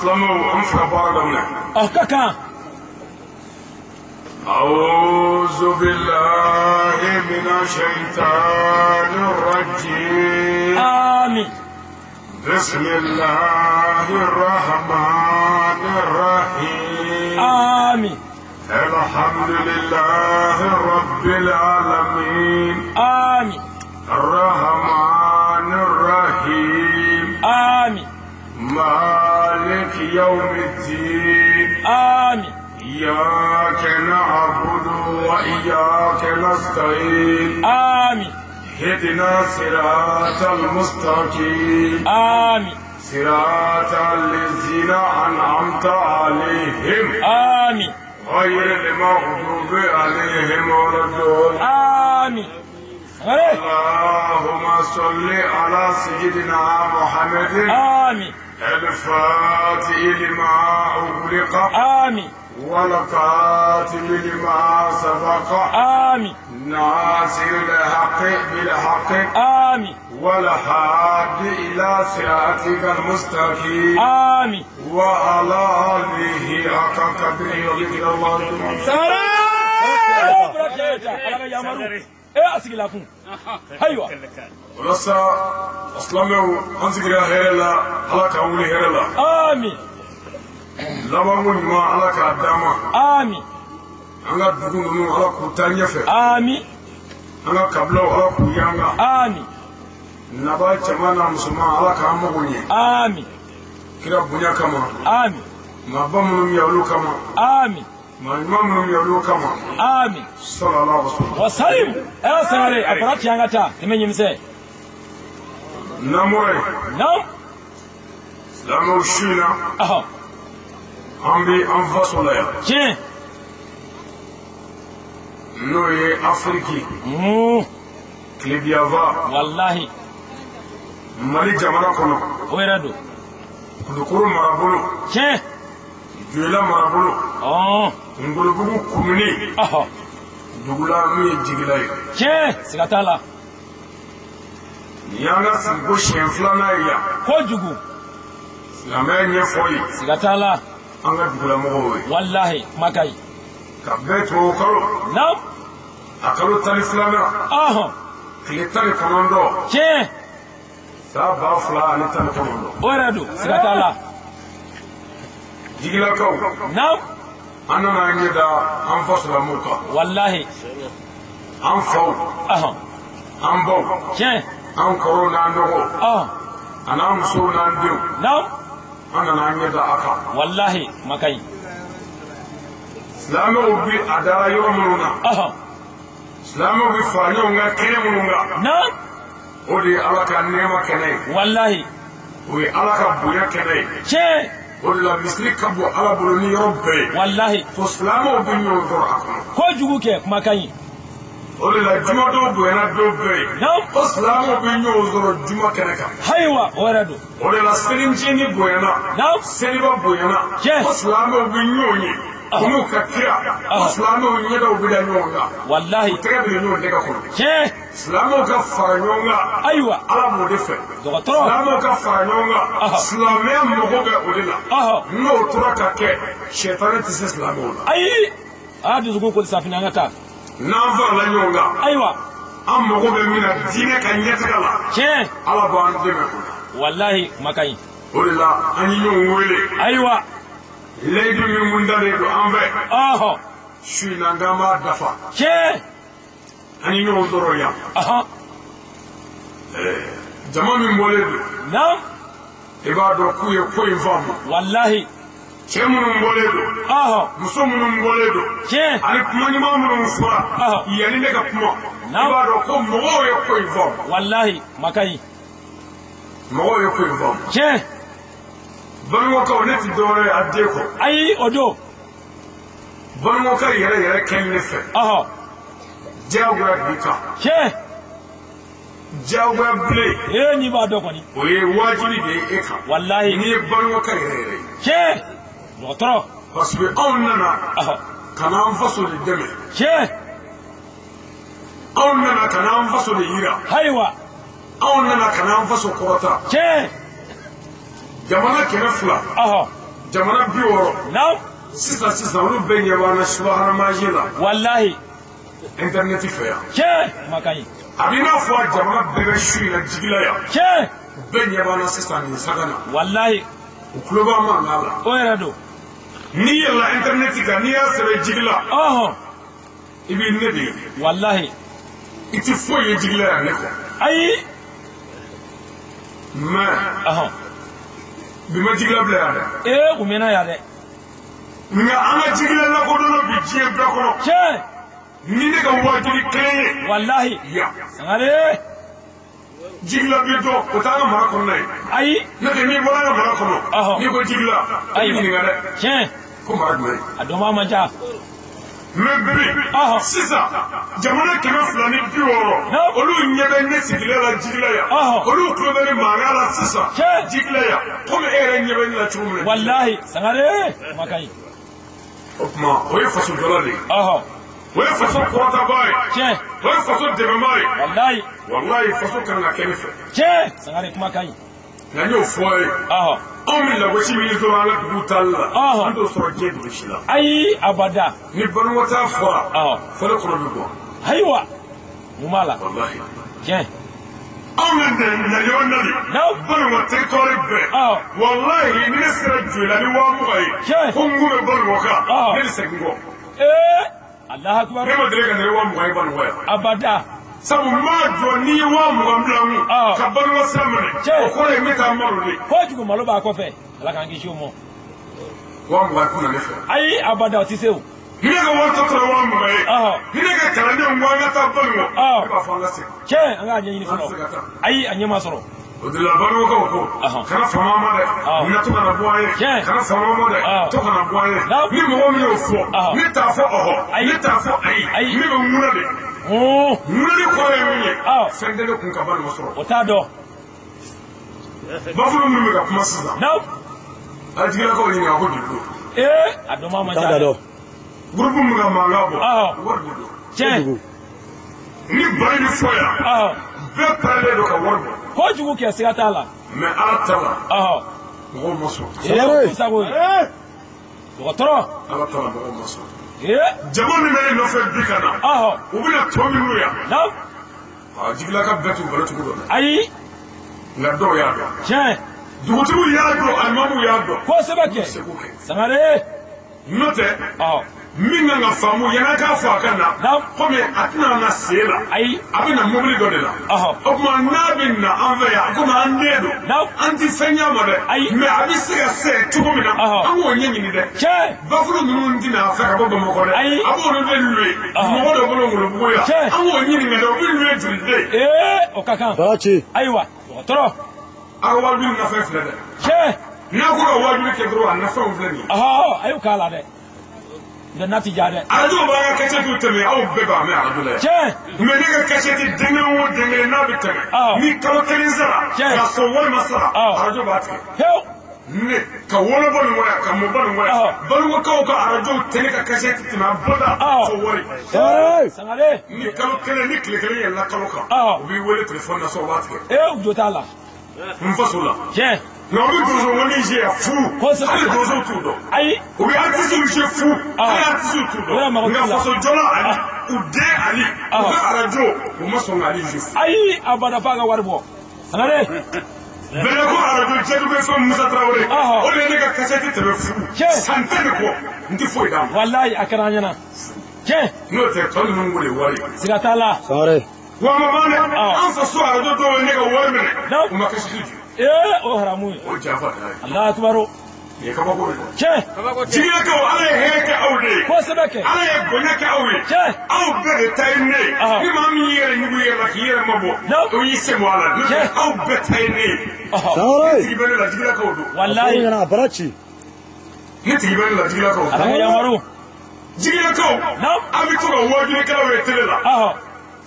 Silamɛw, an fɛ ka baara daminɛ. Ɔ ka kan. أعوذ بالله من الشيطان الرجيم. Amin. بسم الله الرحمن الرحيم. Amin. الحمد لله رب العالمين. Amin. الرحمن الرحيم. Amin. مالك يوم الدين. Amin. إياك نعبد وإياك نستعين. Amin. اهدنا صراط المستقيم. Amin. صراط الذين أنعمت عليهم. Amin. غير المغضوب عليهم ولا الضالين. Amin. Sangare. اللهم صل على سيدنا محمد. Amin. الفاتح لما أغلق. Amin. والقاتل لما سبق. Amin. ناصر الحق بالحق. Amin. والهادي إلى صراطك المستقيم. Amin. وعلى آله حق قدره ومقداره العظيم. Sangare. Ala ka yamaru. E a sigila kun. Ayiwa. Walasa silamɛw, an sigira hɛrɛ la, Ala k'an wuli hɛrɛ la. Amin. Labanko ɲuman, Ala k'a d'an ma. Amin. An ka dugu ninnu, Ala k'u taa ɲɛfɛ. Amin. An ka kabilaw, Ala k'u yanga. Amin. Naba cɛman n'a musoman, Ala k'an mago ɲɛ. Amin. Kira bonya kama. Amin. Maaba minnu bɛ yan, olu kama. Amin. Maa ɲuman minnu bɛ yan, olu kama. Amin. Sallallahu alaihi wasallam. Wasalim. E Sangare, a fɔra tiɲɛ, an ka taa. Tɛmɛ ɲimisɛn. N'an bɔra yen, Naam. silamɛw, su in na, Ahɔ. an bɛ an faso la yan, Tiɲɛ. n'o ye Afiriki tilebiyanfa, Walahi. Mali jamana kɔnɔ, O yɛrɛ don. Kulukoro marabolo, Tiɲɛ. Joyila marabolo, Ngolobugu komini, Ahɔ. dugu la min ye Jigila ye. Tiɲɛ. Siga t'a la. Nin y'an ka sigiko siɲɛ filanan ye yan, Kojugu. silamɛya ɲɛfɔ ye Siga t'a la. an ka dugulamɔgɔw ye. Walahi. Kuma ka ɲi. Ka bɛn tubabu kalo, Naam. a kalo 12nan, tile 19, Tiɲɛ. san 2019. O yɛrɛ don. Siga t'a la. Jigilakaw, Naam. an nana an ɲɛ da an fasolamɔgɔw kan, Walahi. an faw, an baw, Tiɲɛ. an kɔrɔw n'an dɔgɔw, an'an musow n'an denw, Naam. an nana an ɲɛ da a kan. Walahi. Kuma ka ɲi. Silamɛw bi a dara yɔrɔ minnu na, silamɛw bi fara ɲɔgɔn kan kɛnɛ minnu kan, Naam. o de ye Ala ka nɛɛma kɛnɛ ye, Walahi. o ye Ala ka bonya kɛnɛ ye. Tiɲɛ. O de la misiri ka bon Ala bolo ni yɔrɔ bɛɛ ye, Walahi. fo silamɛw bɛ ɲɔgɔn sɔrɔ a kɔnɔ. Kojugu kɛ. Kuma ka ɲi. O de la jumadon bonyana don bɛɛ ye, Naam. ko silamɛw bɛ ɲɔgɔn sɔrɔ juma kɛnɛ kan. Hayiwa. O yɛrɛ don. O de la selicinin bonyana, Naam. seliba bonyana, Tiɲɛ. ko silamɛw bɛ ɲɔgɔn ye ko n'u ka kira, ko silamɛw ɲɛdaw bɛ da ɲɔgɔn kan, Walahi. u tɛgɛ bɛ ɲɔgɔn tɛgɛ kɔnɔ. Tiɲɛ. Silamɛw ka fara ɲɔgɔn kan, Ayiwa. Ala b'o de fɛ. Dɔgɔtɔrɔ. Silamɛw ka fara ɲɔgɔn kan, silamɛya mago bɛ o de la. N'o tora ka kɛ, sɛtanɛ tɛ se silamɛw la. Ayi. A dusukun koli safinɛ, an ka taa. N'an farala ɲɔgɔn kan, Ayiwa. an mago bɛ min na diinɛ ka ɲɛtaga la, Tiɲɛ. Ala b'an dɛmɛ o la. Walahi. Kuma ka ɲi. O de la an ye ɲɔgɔn wele, Ayiwa. layidu min kun dalen don an fɛ, su in na, k'an b'a dafa. Tiɲɛ. An ye ɲɔgɔn sɔrɔ yan. Jama min bɔlen don, Naam. i b'a dɔn k'u ye ko in faamu. Walahi. Cɛ minnu bɔlen don, muso minnu bɔlen don, Tiɲɛ. ani kuma ɲuman minnu fɔra yanni ne ka kuma, i b'a dɔn ko mɔgɔw ye ko in faamu. Walahi. Kuma ka ɲi. Mɔgɔw ye ko in faamu. Tiɲɛ. Balimakaw, ne ti dɔwɛrɛ ye a den kɔ. Ayi, o don. Balimakɛ yɛrɛ yɛrɛ kɛli ne fɛ, diyagoya b'i kan. Tiɲɛ. Diyagoya bilen. Ee, n'i b'a dɔn kɔni. O ye wajibi de ye e kan, Walahi. n'i ye balimakɛ yɛrɛ yɛrɛ ye. Tiɲɛ. Dɔgɔtɔrɔ. Parce que anw nana ka n'an faso de dɛmɛ. Tiɲɛ. Anw nana ka n'an faso de yira. Hayiwa. Anw nana ka n'an faso kɔrɔta. Tiɲɛ. Jamana 200, Jamana 60. Naam. Sisan olu bɛɛ ɲɛ b'an na subahana mansin la. Walahi. Internet fɛ yan. Tiɲɛ. Kuma ka ɲi. A b'i n'a fɔ jamana bɛɛ bɛ su in na jigila yan. Tiɲɛ. Bɛɛ ɲɛ b'an na sisan nin saga na. Walahi. U tulo b'an mankan la. O yɛrɛ don. N'i yɛlɛla internet kan n'i y'a sɛbɛn jigila. Ɔhɔn. I b'i ne de ye. Walahi. I ti foyi ye jigila yan ne kɔ. Ayi. Mais. Ɔhɔn. Bi ma jigila bila yan dɛ. Ee u mɛnna yan dɛ. Nka an ka jigila lakodɔnna bi diɲɛ bɛɛ kɔnɔ. Tiɲɛ. Ni ne ka waajuli kelen ye. Walahi. Yan. Sangare. Jigila bi dɔn o t'an ka mara kɔnɔna ye. Ayi. N'o tɛ n'i bɔra an ka mara kɔnɔ. Ɔhɔn. N'i ko jigila. Ayi. I b'i ɲininka dɛ. Tiɲɛ. Ko mara jumɛn. A dɔnbaa man ca. Mais bi. Ɔhɔn. Sisan jamana 260. Naam. Olu ɲɛ bɛ ne sigilen la jigila yan. Ɔhɔn. Olu tulo bɛ ne mankan la sisan. Tiɲɛ. Jigila yan. Komi e yɛrɛ ɲɛ bɛ ne la cogo min na. Walahi. Sangare. Kuma ka ɲi. O tuma o ye faso jɔla de ye. Ɔhɔn. O ye faso kɔrɔtabaa ye. Tiɲɛ. O ye faso dɛmɛbaa ye. Walahi. Walahi faso kan ka kɛ ne fɛ. Tiɲɛ. Sangare kuma ka ɲi. Nka n y'o fɔ a ye. Ɔhɔn. Anw bɛ lagosi min sɔrɔ an ka dugu taali la. Ɔhɔn. An t'o sɔrɔ diɲɛ dugu si la. Ayi abada. Ni balontan fɔra. Ɔhɔn. Fɔlɔ kɔnɔ bɛ bɔ. Ayiwa. Mun b'a la. Walahi. Tiɲɛ. Anw bɛ na yɔrɔ nali. Naam. Balontan territoire bɛɛ. Ɔhɔn. Walahi ni ne sera Joyila ni 20,000 ye. Tiɲɛ. Ko n kun bɛ balontan kan. Ɔhɔn. Ne bɛ segin kɔ. Ee. Alahu akubar. Ne ma deli ka na ni 20,000 ye balontan yan. Abada. Sabu n b'a jɔ n'i ye 20,000 bila n kun. Ɔhɔn. Ka balontan sira minɛ. Tiɲɛ. O kɔrɔ ye n bɛ taa malo de. Kojugu malo b'a kɔfɛ. Ala k'an kisi o ma. 20,000 kun na ne fɛ. Ayi abada o tɛ se o. Ni ne ka wari tɔ tora 20,000 ye. Ɔhɔn. Ni ne ka kalandenw ko an ka taa balontan. Ɔhɔn. Ne b'a fɔ an ka segin. Tiɲɛ an k'a ɲɛɲini An tɛ se fɔlɔ. ka taa. Ayi a ɲɛ ma sɔrɔ. O de la balontankaw ko. Ɔhɔn. Kana fama ma dɛ. Ɔhɔn. Na to kana bɔ an ye. Tiɲɛ. Kana fama ma dɛ. Ɔhɔn. To kana bɔ an ye. Naam. Ni mɔgɔ min y'o fɔ. Ɔhɔn. Ne t'a fɔ ɔhɔ. Ayi. Ne t'a fɔ ayi. Ayi. Ne bɛ ŋuna de. Un. Ŋunani kɔrɔ ye min ye. Ɔhɔn. Fɛn tɛ ne kun ka balontan sɔrɔ. O t'a dɔn. Bafulu minnu bɛ ka kuma sisan. Naam. A jigilakaw ɲininka ko joli don. Ee a dɔnbaa man T'a ca da dɛ. dɔn. Gurupu min bɛ ka mankan bɔ. Ɔhɔn. Wari de don. Tiɲɛ. Ni bari bɛ fɔ yan. Ɔhɔn. Bɛɛ pɛrɛlen don ka wari bɔ. Kojugu kɛ siga t'a la. Mais Ala ta la. Ɔhɔn. Mɔgɔw ma sɔn. Ee o k'u sago ye. Dɔgɔtɔrɔ. Ala ta la mɔgɔw ma sɔn. Ee. Jama min bɛ ne nɔfɛ bi ka na. Ɔhɔn. U bɛna tɔ minnu yan. Naam. A jigilaka bɛɛ t'u balo cogo dɔn dɛ. Ayi. Nka dɔw y'a dɔn. Tiɲɛ. Dugutigiw y'a dɔn, alimamuw y'a dɔn. Kosɛbɛ kɛ. Seko kɛ. Sangare. N'o tɛ. Ɔhɔn. Min kan ka faamu yan'a k'a fɔ a ka na. Naam. Komi a tɛna na sen la. Ayi. A bɛ na mobili dɔ de la. Ɔhɔn. O tuma n'a bɛ na an fɛ yan komi an den don. Naam. An ti fɛn ɲ'a ma dɛ. Ayi. Mais a bɛ se ka sɛ cogo min na. Ɔhɔn. An k'o ɲɛɲini dɛ. Tiɲɛ. Bafulu ninnu tɛna a fɛ ka bɔ Bamakɔ dɛ. Ayi. A b'olu de luwe. Ɔhɔn. Mɔgɔ dɔ bolo Ngolobugu yan. Tiɲɛ. An k'o ɲininka dɛ o bɛ luwe joli de. Ee o ka kan. Bara ci. Ayiwa dɔgɔtɔrɔ. A ka wajuli nafa filɛ dɛ. Tiɲɛ. N'a ko ka wajuli kɛ dɔrɔn a nafaw filɛ nin ye. Ɔhɔn a y'o k'a la dɛ. Nka n'a ti ja dɛ. Arajo b'an ka kasɛtiw tɛmɛ aw bɛɛ b'a mɛn arajo la yan. Tiɲɛ. Mais ne ka kasɛti den kelen o den kelen n'a bɛ tɛmɛ. Ɔhɔn. Ni kalo kelen sara. Tiɲɛ. K'a sɔrɔ wari ma sara. Ɔhɔn. Arajo b'a tigɛ. Hewu. Ne ka wolo Banikɔ yan ka mɔ Banikɔ yan. Ɔhɔn. Banikɔkaw ka arajo tɛ ne ka kasɛti tɛmɛ a bada. Ɔhɔn. Fo wari. Sangare. Sangare. Ni kalo kelen ni tile kelen yɛlɛnna kalo kan. Ɔhɔn. U b'i wele telefɔni na so u b'a tigɛ. Ee u jo t'a la. N faso la. Tiɲɛ. Nka u bɛ donso zi fu. Kosɛbɛ. Hali donsow t'u dɔn. Ayi. U bɛ artisiw zi fu. Hali artisiw t'u O yɛrɛ dɔn. mago Nka t'u la. faso jɔla ani u den ani u ka arajo u ma sɔn k'ale zi fu. Ayi abada f'a ka wari bɔ. Sangare. Bɛlɛko arajo Jɛdugu FM Musa Tarawele. Ɔhɔn. O de ye ne ka kasɛti tɛmɛ fu. Tiɲɛ. San 10 de kɔ n tɛ foyi d'a ma. Walayi a kɛra an ɲɛna. Tiɲɛ. N'o tɛ tɔ ninnu ko de wari. Siga t'a la. Sangare. Wa ma ban dɛ. Ɔhɔn. An faso arajo dɔw ye ne ka wari minɛ. Naam. U ma kasɛti di. Ee o haramu ye. O janfa dan ye. Alahu akibaru. Nin ye kabako ye dɛ. Tiɲɛ. Jigilakaw Ala ye hɛrɛ kɛ aw de ye. Kosɛbɛ kɛ. Ala ye bonya kɛ aw ye. Tiɲɛ. Aw bɛɛ de ta ye ne ye. Ɔhɔn. Ni maa min y'i yɛrɛ ɲugu i yɛrɛ la k'i yɛrɛ mabɔ. Naam. O y'i sen bɔ a la. N'o tɛ Tiɲɛ. aw bɛɛ ta ye ne ye. Ɔhɔn. Sangare. Ne tigi bɛ ne la jigilakaw don. Walayi. Ɲɛna a bara ci. Ne tigi bɛ ne la jigilakaw don. Ala ka yamaru. Jigilakaw. Naam. Aw bɛ to ka waajulikɛlaw ye télé la. Ɔhɔn.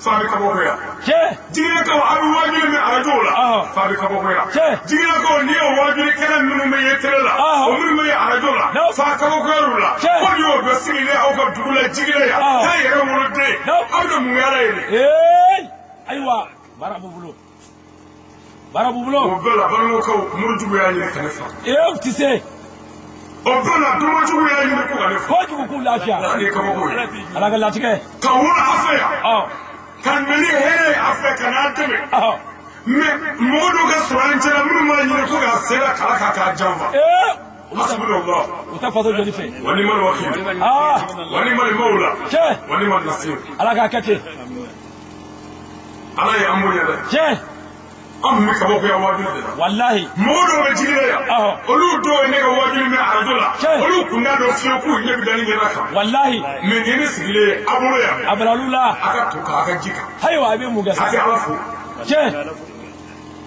Fa bɛ kabako yan. Tiɲɛ. Jigilakaw aw bɛ waajuli mɛn arajow la. Ɔhɔn. Fa bɛ kabako yan. Tiɲɛ. Jigilakaw n'i ye waajulikɛla minnu bɛ ye télé la. Ɔhɔn. O minnu bɛ ye arajo la. Naam. Fa kabakoyar'u la. Tiɲɛ. Ko nin y'o dɔ sigilen aw ka dugu la jigila yan. Ɔhɔn. K'a yɛrɛ woloden. Naam. Aw bɛ mun kɛ Ala ye de? Ee ayiwa baara b'u bolo. Baara b'u bolo. O bɛɛ la balimakɛw murujugu y'a ɲini ka ne fa. Ee u ti se. O bɛɛ la dumajugu y'a ɲini ko ka ne fa. Kojugu k'u lafiya. Ala ye kabako ye. Ala ka latigɛ. Ka wolo a fɛ yan. Ka na ni hɛrɛ ye a fɛ ka n'a dɛmɛ. Mais mɔgɔ dɔw ka sɔrɔ an cɛla minnu b'a ɲini ko k'a sen da kala kan k'a janfa. Hasbunallah. U tɛ faso joli fɛ. Wa ni'mal wakil. Wa ni'mal mawla. Tiɲɛ. Wa ni'man nasir. Ala k'a kɛ ten. Ala ye an bonya dɛ. Tiɲɛ. An tun bɛ kabakoya waajuli de la. Walahi. Mɔgɔ dɔw bɛ jigin yan. Olu dɔw ye ne ka waajuli mɛn arajo la. Tiɲɛ. Olu kun t'a dɔn fiyewu k'u ɲɛ bɛ da ni ɲɛda kan. Walahi. Mais nin ye ne sigilen ye a bolo yan. A bila olu la. A ka to k'a ka ji kan. Ayiwa a bɛ mun kɛ sa. A tɛ Ala fo. Tiɲɛ.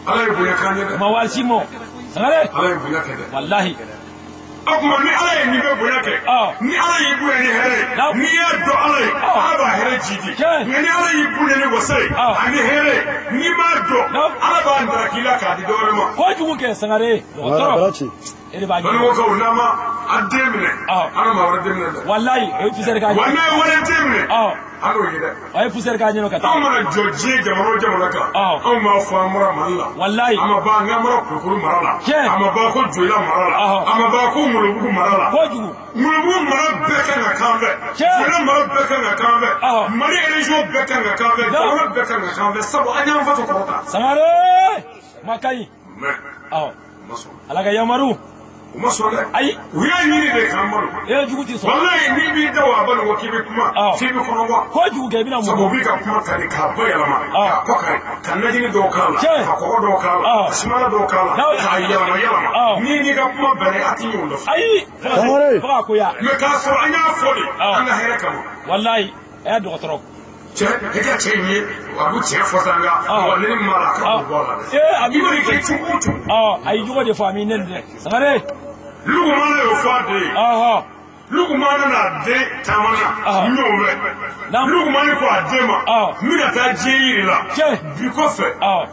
Ala ye bonya k'an ye dɛ. Ma wari si mɔ. Sangare. Ala ye bonya kɛ dɛ. Walahi. O tuma ni Ala ye nin bɛɛ bonya kɛ. Ni Ala y'i bonya ni hɛrɛ ye. N'i y'a dɔn Ala ye. Ala b'a hɛrɛ jidi. Nka ni Ala y'i bonya ni wasa ye. Ani hɛrɛ ye. N'i m'a dɔn. Ala b'a ndaraki la k'a di dɔ wɛrɛ ma. Kojugu kɛ Sangare. Dɔgɔtɔrɔ. E de b'a ɲɛ. Balimakaw n'an ma a den minɛ. An ma wɛrɛ den minɛ dɛ. Walahi o ye poussière k'a ɲɛ. Wa n'a ye wɛrɛ den minɛ. An n'o ye dɛ. O ye poussière k'a ɲɛ ka taa. Anw mana jɔ diɲɛ jamana o jamana kan. Anw b'a fɔ an bɔra Mali la. Walahi. A ma ban k'an bɔra Kulukoro mara la. Tiɲɛ. A ma ban ko Joyila mara la. A ma ban ko Ŋolobugu mara la. Kojugu. Ŋolobugu mara bɛɛ kan ka k'an fɛ. Tiɲɛ. Joyila mara bɛɛ kan ka k'an fɛ. Mali région bɛɛ kan ka k'an fɛ. Jamana bɛɛ kan ka k'an fɛ. Sabu an y'an faso kɔrɔta. Sangare. Ma ka ɲi. Mais. U ma sɔn. Ala ka yamaru. U ma sɔn dɛ. Ayi. U y'a ɲini de k'an balo. E jugu ti sɔn. Walayi n'i b'i da wa balo ko k'i bɛ kuma. K'i bɛ kɔnɔbɔ. Kojugu kɛ i bɛna mun. Sabu u b'i ka kuma ta de k'a bayɛlɛma. K'a kɔ kari. Ka najini dɔw k'a la. Tiɲɛ. Ka kɔgɔ dɔw k'a la. Ka sumala dɔw k'a la. K'a yɛlɛma yɛlɛma. N'i n'i ka kuma bɛnna a ti ɲɔgɔn dɔ fɛ. Ayi. Fo k'a koya. Mais k'a sɔrɔ an y'a fɔ de. An ka hɛrɛ kama. Walayi a y'a dɔgɔtɔrɔ. Cɛ e ka cɛ in ye a bɛ cɛ fɔ sa nka wa ne ni mara ka bɔ a la dɛ. Ee a b'i kɔni kɛ cogo o cogo. A y'i jogo de fɔ a m'i nɛni dɛ. Sangare. Lukumana y'o fɔ a den ye. Lukumana n'a den taamana ɲɔgɔn fɛ. Lukumana ko a den ma. N bɛna taa diɲɛ yiri la. Tiɲɛ. Bi kɔfɛ.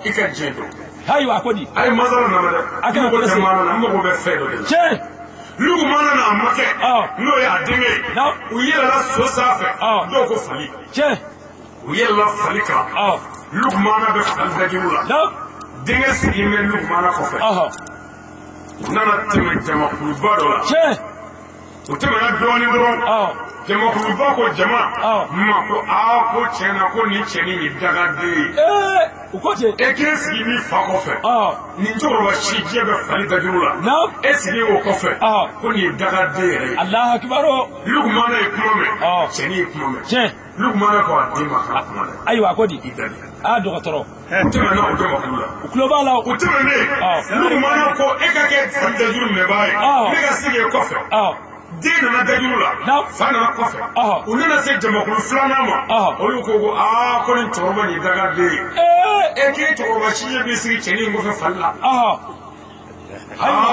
I ka diɲɛ dɔn. Ayiwa a ko di. A ye masala nana dɛ. A n mago tɛ maana na n mago bɛ fɛn dɔ de la. Tiɲɛ. Lukumana n'a makɛ. N'o ye a denkɛ ye. U yɛlɛla so sanfɛ. Dɔw ko fali. Tiɲɛ. U yɛlɛla fali kan. Lukumana bɛ fali dajuru la. Denkɛ sigilen bɛ Lukumana kɔfɛ. U nana tɛmɛ jamakuluba dɔ la. Tiɲɛ. U tɛmɛna dɔɔnin dɔrɔn. Jamakuluba ko jama. Ma ko aa ko tiɲɛ na ko nin cɛnin ye dagaden ye. Ee u ko ten. E k'e sigi min fa kɔfɛ. Nin cɛkɔrɔba si jɛ bɛ fali dajuru la. E sigi o kɔfɛ. Ko nin ye dagaden yɛrɛ ye. Alahu akibaru. Lukumana ye kuma mɛn. Cɛnin ye kuma mɛn. Tiɲɛ. Lukumana ko a den ma k'a kuma dɛ. Ayiwa a ko di. I da de. A dɔgɔtɔrɔ. U tɛmɛna o jamakulu la. U tulo b'a la. U tɛmɛnen. Lukumana ko e ka kɛ fali dajuru minɛbaa ye. Ne ka sigi e kɔfɛ. Den nana dajuru la. Fa nana kɔfɛ. U nana se jamakulu filanan ma. Olu ko ko aa ko nin cɛkɔrɔba nin ye dagaden ye. E k'e cɛkɔrɔba si ye b'i sigi cɛnin in kɔfɛ fali la. Aa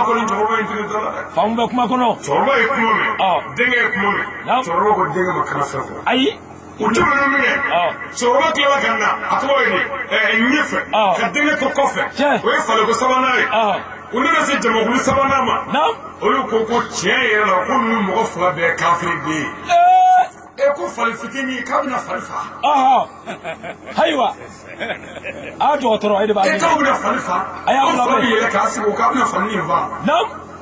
ko nin cɛkɔrɔba in tɛ da la dɛ. Faamu bɛ kuma kɔnɔ. Cɛkɔrɔba ye kuma mɛn. Denkɛ ye kuma mɛn. Cɛkɔrɔba ko denkɛ ma kana fɛn fɔ. Ayi. U tɛmɛna min kɛ. Cɛkɔrɔba tilala ka na a tɔgɔ ye di ɲɛfɛ. Ka denkɛ to kɔfɛ. O ye faliko sabanan ye. U nana se jamakulu sabanan ma. Olu ko ko tiɲɛ yɛrɛ la ko ninnu mɔgɔ fila bɛɛ ye kafiri den ye. E ko fali fitinin k'a bɛna fali fa. Ayiwa. A dɔgɔtɔrɔ e de b'a. E k'aw bɛna fali fa. A y'a labɛn. Aw fa bɛ yɛlɛ k'a sigi o k'a bɛna fali nin fa.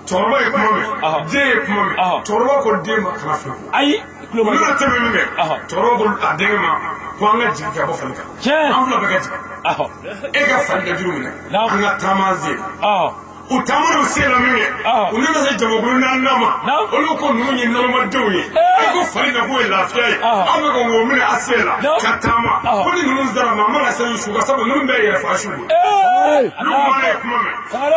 Cɛkɔrɔba ye kuma mɛn. Den ye kuma mɛn. Cɛkɔrɔba ko den ma kana fɛn fɔ. Ayi. U nana tɛmɛ min kɛ. Cɛkɔrɔba ko a denkɛ ma ko an ka jigin ka bɔ fali kan. Tiɲɛ. An fila bɛɛ ka jigin. E ka fali dajuru minɛ. An ka taama an sen. U taamana u sen la min kɛ. U nana se jamakulu naaninan ma. Olu ko ninnu ye nalomadenw ye. E ko fali na k'o ye lafiya ye. Aw bɛ ka wo minɛ a sen la. Ka taama. Ko ni ninnu sera ma a mana se su ka sabu ninnu bɛɛ yɛrɛ fa su ye. Lukumana ye kuma mɛn.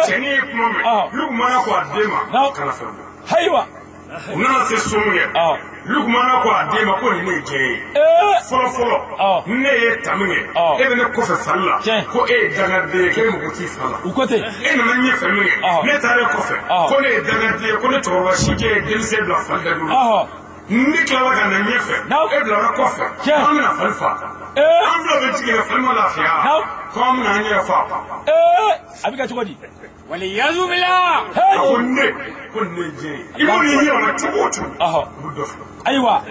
Cɛnin ye kuma mɛn. Lukumana ko a den ma. Kana fɛn bɔ. Ayiwa. U nana se so min kɛ. Lukumana ko a den ma ko nin ne ye diɲɛ ye. Fɔlɔ fɔlɔ. Ne ye ta min kɛ. E bɛ ne kɔfɛ fali la. Ko e ye dangaden ye k'e mago t'i fa la. U ko ten. E nana ɲɛfɛ min kɛ. Ne taara e kɔfɛ. Ko ne ye dangaden ye ko ne cɛkɔrɔba sijɛ ye denmisɛn bila fali dajuru la. Ne tilala ka na ɲɛfɛ. E bilara kɔfɛ. An bɛna fali fa. An fila bɛ jigin fali ma lafiya. Ko an bɛna an yɛrɛ fa. A bɛ kɛ cogo di. Waliyazu billah. A ko ne ko ne ye diɲɛ ye. I m'o ni yɛlɛma cogo o cogo. U bɛ dɔ fɔ. Ayiwa.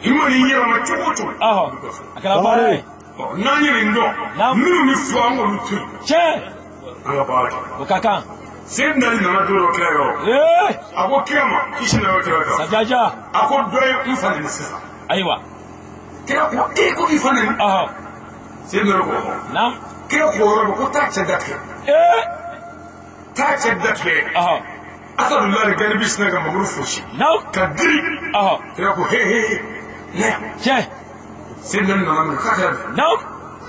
I m'o ni yɛlɛma cogo o cogo. U bɛ dɔ fɔ. A kɛra baara ye. N'an ye nin dɔn. Minnu bɛ fɔ an k'olu to yen. Tiɲɛ. An ka baara kɛ. O ka kan. Seydina Ali nana don dɔ kira yɔrɔ. A ko kira ma kisi na yɔrɔ kira kan. Sajaja. A ko dɔ ye n fa neni sisan. Ayiwa. Kira ko e ko k'i fa neni. Seydina Ali ko ɔhɔ. Naam. Kira ko yɔrɔ bɛɛ ko taa cɛ datigɛ. Taa cɛ datigɛ. Asadulayi Galibi sinna ka mamuru fosi. Naam. Ka diri. Kira ko he he he. Ne. Tiɲɛ. Seydina Ali nana min k'a kɛra di. Naam.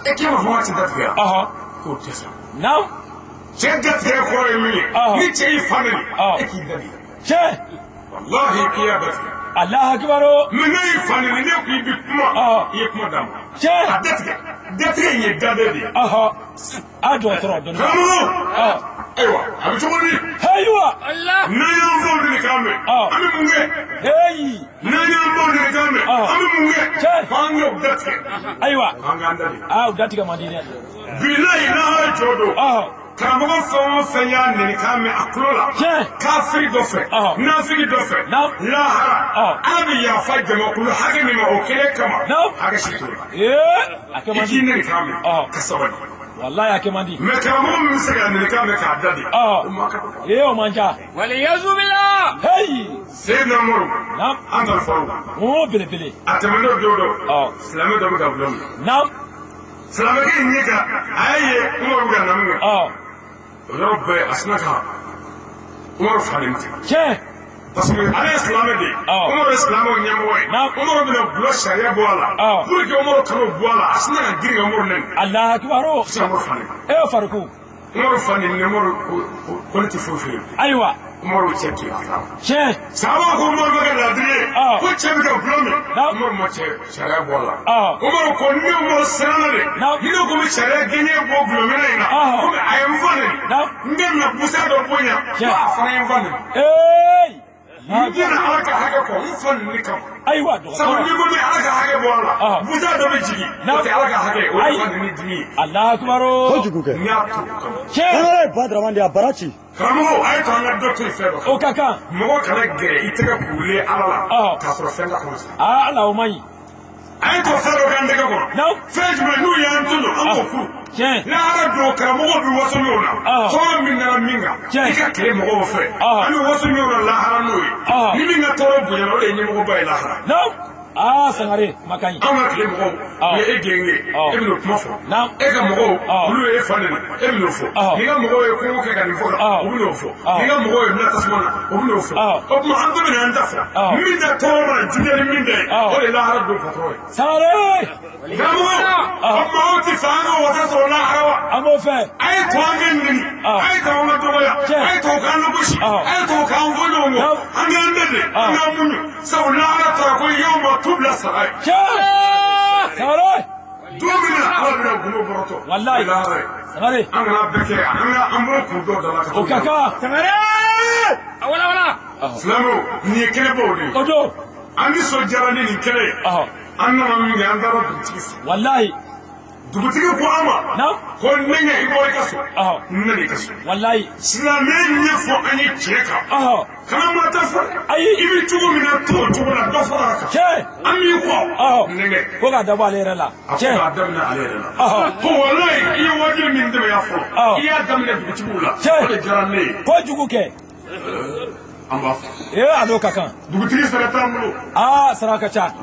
E k'i ma fɔ n ka cɛ datigɛ yan. K'o tɛ sa. Naam. Cɛ datigɛ kɔrɔ ye min ye. Ni cɛ y'i fa neni. E k'i da de. Tiɲɛ. Walahi k'i y'a datigɛ. Alahu akibaru. Mɛ ne y'i fa neni ne ko i bi kuma. I ye kuma d'a ma. Tiɲɛ. A datigɛ. Datigɛ in ye daden de ye. A dɔgɔtɔrɔ dɔnni. Karamɔgɔ. Ayiwa a bɛ cogo di. Ayiwa. N'an y'an faw neni k'an mɛn. An bɛ mun kɛ. N'an y'an baw neni k'an mɛn. An bɛ mun kɛ. F'an k'o datigɛ. Ayiwa. An k'an da de. Aa o datigɛ man di dɛ. Bilayi lahara jɔ don. Karamɔgɔ fɛn o fɛn y'a neni k'a mɛn a tulo la. Kafiri dɔ fɛ. Nafigi dɔ fɛ. Lahara. Ala bɛ yafa jamakulu hakɛ min ma o kelen kama. Hakɛ si t'o la. I k'i neni k'a mɛn. Ka sabali. Wallahi a kɛ man di. Mɛ karamɔgɔ min bɛ se ka neni k'a mɛn k'a da de. O ma ka dɔgɔ. Ee o man ca. Waliyazu billah. Heyi. Seydina Umaru. Naam. An ta faru. O belebele. A tɛmɛnen don dɔ. Silamɛ dɔ bɛ ka bulon minɛ. Naam. Silamɛkɛ in ɲɛ kan a y'a ye Umaru bɛ ka na min kɛ. O yɔrɔ bɛɛ a sinna ka Umaru falen ten. Tiɲɛ. Parce que ale ye silamɛ de ye. Umaru ye silamɛw ɲɛmɔgɔ ye. Umaru bɛna gulɔ sariya bɔ a la. Pour que Umaru kan'o bɔ a la a sinna ka girin ka Umaru nɛni. Alahu akibaru. Sisan Umaru falen. E Fariku. Umaru fa neni Umaru ko ne tɛ foyi f'i ye. Ayiwa. Umaru cɛ to yen a taara. Tiɲɛ. Sahaba ko Umaru bɛ kɛ laadiri ye. Ko cɛ bɛ ka gulɔ min. Umaru ma cɛ sariya bɔ a la. Umaru ko ni Umaru siranna de. Ni ne ko bɛ sariya gɛɲɛ bɔ gulɔminɛ in na. Komi a ye n fa neni. N bɛ na busa dɔ bonya. Ko a fana ye n fa neni. N bɛna Ala ka hakɛ kɔ n fa neni kama. Ayiwa dɔgɔtɔrɔ. Sabu ni ko bɛ Ala ka hakɛ bɔ a la. Busa dɔ bɛ jigin. O tɛ Ala ka hakɛ ye o ye fa neni dimi ye. Alahu akibaru. Kojugu kɛ. N y'a to o kama. Tiɲɛ. An yɛrɛ ye ba Dramane de ye a bara ci. Karamɔgɔ a ye to an ka dɔ to yen fɛn dɔ kan. O ka kan. Mɔgɔ kana gɛrɛ i tɛgɛ kurulen Ala la. K'a sɔrɔ fɛn t'a kɔnɔ sa. Aa Ala o man ɲi. A ye to fɛn dɔ k'an tɛgɛ kɔnɔ. Fɛn jumɛn n'u y'an to don an b'o furu. Tiɲɛ. Lahara don karamɔgɔw bɛ waso n'o la. Tɔɔrɔ min nana min kan. Tiɲɛ. I ka tile mɔgɔw fɛ. An bɛ waso n'o la lahara n'o ye. Ni min ka tɔɔrɔ bonyana o de ye ɲɛmɔgɔba ye lahara. Aa Sangare kuma ka ɲi. Anw ka tile mɔgɔw u ye e genge e bɛ n'o kuma fɔ. E ka mɔgɔw olu ye e fa neni e bɛ n'o fɔ. N'i ka mɔgɔw ye kɔngɔ kɛ ka nin fɔ u bɛ n'o fɔ. N'i ka mɔgɔw ye bila tasuma na u bɛ n'o fɔ. O tuma an bɛɛ bɛ n'an ta fɔ. Min tɛ tɔɔrɔ mana juguya ni min tɛ ye o de ye lahara don patɔrɔn ye. Sangare. Karamɔgɔ o tuma aw ti fɛ an ka wasa sɔrɔ lahara wa. An b'o fɛ. A ye to an ka neni. A ye to an ka dɔgɔya. A ye to k'an lagosi. A ye to k'an fɔ ɲɔgɔn kɔ. An k'an dɛmɛ an k'an muɲu. Sabu lahara taara ko y'aw ma tu bila sara ye. Sangare. Don min na Ala bɛna gundo bɔrɔtɔ. Walayi. Lahara ye. Sangare. An kana bɛɛ kɛ an ka an bolo kun dɔw da la ka. O ka kan. Sangare. A wala wala. Silamɛw nin ye kɛnɛbaw de ye. O don. An nisɔndiyara ni nin kɛnɛ ye. An nana min kɛ an taara dugutigi fɛ. Walayi. Dugutigi ko an ma. Naam. Ko ne ɲɛ i bɔra i ka so. N nana i ka so. Walayi. Silamɛ ɲɛfɔ an ye tiɲɛ kan. Kana maa ta fɔ dɛ. Ayi. I bɛ cogo min na to o cogo la dɔ fara a kan. Tiɲɛ. An b'i kɔ. Nɛgɛ. Ko k'a dabɔ ale yɛrɛ la. A ko k'a daminɛ ale yɛrɛ la. Ko walayi i ye wajibi min dɛmɛ ya fɔlɔ. I y'a daminɛ dugutigiw la. Tiɲɛ. O de diyara ne ye. Kojugu kɛ. An b'a fɔ. Ee a n'o ka kan. Dugutigi sara t'an bolo. Aa sara ka ca.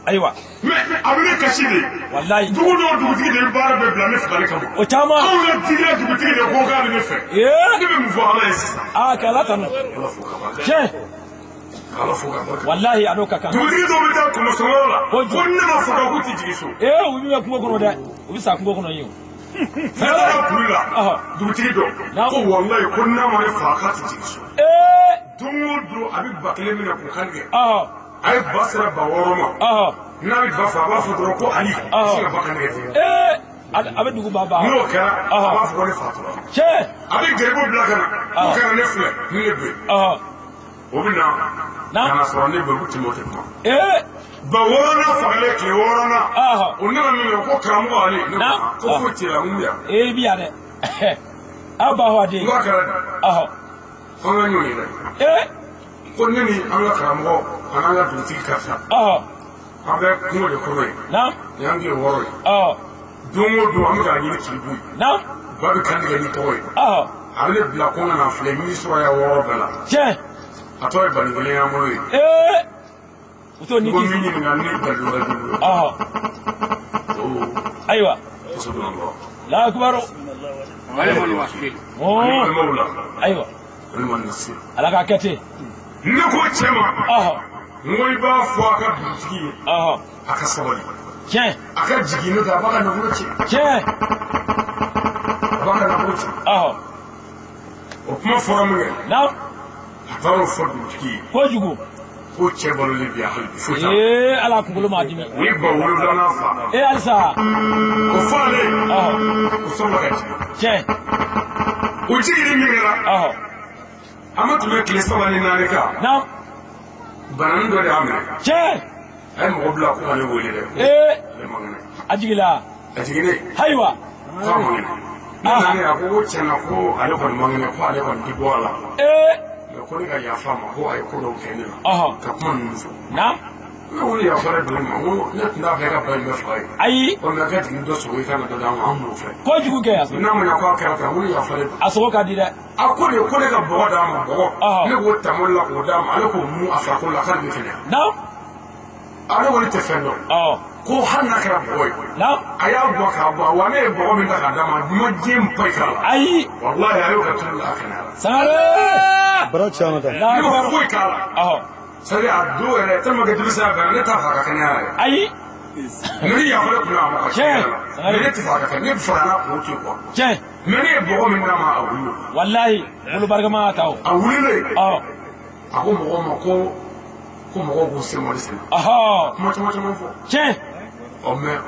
Ayiwa. Mɛ a bɛ ne kasi de. Walayi. Dugu dɔw dugutigi de ye baara bɛɛ bila ne fagali kama. O caman. Anw ka diinɛ dugutigi de ko k'a bɛ ne fɛ. Ee. Ne bɛ mun fɔ Ala ye sisan. Aa k'Ala tanu. Ala fo ka barika. Tiɲɛ. K'Ala fo ka barika. Walayi a n'o ka kan. Dugutigi dɔw bɛ taa kɔnɔsɔnyɔrɔ la. Ko ne ma faga k'u tɛ jigin so. Ee u bɛ kungo kɔnɔ dɛ. U bɛ sa kungo kɔnɔ yen o. Ne taara kulu la. Dugutigi dɔ. Ko walayi ko n'a ma ne faga k'a tɛ jigin so. Ee. Don o don a bɛ ba kelen minɛ k'o kan tigɛ. A ye ba sera ba wɔɔrɔ ma. N'a bɛ ba fɔ a b'a fɔ dɔrɔn ko Ali. A bɛ se ka ba kan tigɛ ten. Ee a bɛ dugu ba ban. N'o kɛra a b'a fɔ ko ne fatura. Tiɲɛ. A bɛ garibu bila ka na. K'o ka na ne filɛ ni ne bɛ yen. O bɛ na. Ka na sɔrɔ ne bɛ yen u tɛmɛ o tɛ kuma. Ee. Ba wɔɔrɔnan fagalen tile wɔɔrɔnan. O nana min kɛ ko karamɔgɔ Ali. Ne ko ko foyi t'i la n ko yan. Ee i bi yan dɛ. Aw ba fɔ a den. N k'a kɛra di. An ka ɲɔgɔn ye dɛ. Ee. Ko ne ni an ka karamɔgɔ ani an ka dugutigi karisa. An bɛ kungo de kɔnɔ yen. Naam. Nin y'an tile wɔɔrɔ ye. Don o don an bɛ k'a ɲini k'i bɔ yen. Naam. Ba bɛ kan tigɛ ni tɔgɔ ye. A bɛ ne bila ko n ka na filɛ min sɔrɔ ya wɔɔrɔ bɛɛ la. Tiɲɛ. A tɔ ye bali kelen y'an bolo ye. Ee. U t'o ni kisi. Ko min ɲininka ni dalilu wɛrɛ b'i bolo. Ayiwa. La akibaru. Ayiwa. Ala k'a kɛ ten. Ne ko cɛ ma. N ko i b'a fɔ a ka dugutigi ye. A ka sabali. Tiɲɛ. A ka jigin n'o tɛ a b'a ka nafolo ci. Tiɲɛ. A b'a ka nafolo ci. O kuma fɔra min kɛ. Naam. A taara o fɔ dugutigi ye. Kojugu. Ko cɛ balolen bi yan hali bi foyi t'a la. Ee ala kunkolo m'a dimi. U ye ba wolonwula fa. Ee halisa. O fɔlen. O sɔrɔla ka jigin. Tiɲɛ. O jiginni min kɛra. A ma tɛmɛ tile 3 ni 4 kan. Naam. Bananin dɔ de y'a minɛ. Tiɲɛ. A ye mɔgɔ bila ko ka ne wele dɛ. Ee. Ale man kɛnɛ. A jiginna. A jiginnen. Ayiwa. K'a man kɛnɛ. Ne nana a ko tiɲɛ na ko ale kɔni man kɛnɛ ko ale kɔni tɛ bɔ a la. Ee. Mɛ ko ne ka yafa a ma ko a ye ko dɔw kɛ ne la. Ka kuma ninnu fɔ. Naam. Ne ko ne yafara doni ma ko ne tun t'a fɛ ka ba in bɛɛ faga ye. Ayi. Ɔ mɛ a ka jigin dɔ sogo i ka na dɔ d'an ma an m'o fɛ. Kojugu kɛ. N'a ma ɲɛ k'a kɛra tan ko ne yafara don. A sogo ka di dɛ. A ko de ko ne ka bɔgɔ d'a ma bɔgɔ. Ne k'o ta mɔli la k'o d'a ma ale k'o mun a farikolo la k'ale bɛ kɛnɛya. Naam. Ale kɔni tɛ fɛn dɔn. Ko hali n'a kɛra bɔgɔ ye. Naam. A y'a bɔ k'a bɔ wa ne ye bɔgɔ min ta k'a d'a ma a ma diɲɛ pa k'a la. Ayi. Walahi a y'o kɛ tulu la a kɛnɛyara. Sangare. Bara caman ta. Ne ma foyi k'a la. C'est-à-dire a don yɛrɛ tellement que denmisɛnya bɛnna ne t'a fɛ a ka kɛnɛya yɛrɛ. Ayi. Mais ne yafalen kun a ma ka kɛnɛya la. Mais ne tɛ fɛ a ka kɛ ne bɛ fɛ a n'a kun to quoi. Tiɲɛ. Mais ne ye bɔgɔ min d'a ma a wulila. Walahi bolo barikama ta o. A wulilen. A ko mɔgɔw ma ko mɔgɔw k'u sen mɔli sɛnɛ. Kuma caman caman fɔ. Tiɲɛ. Ɔ mais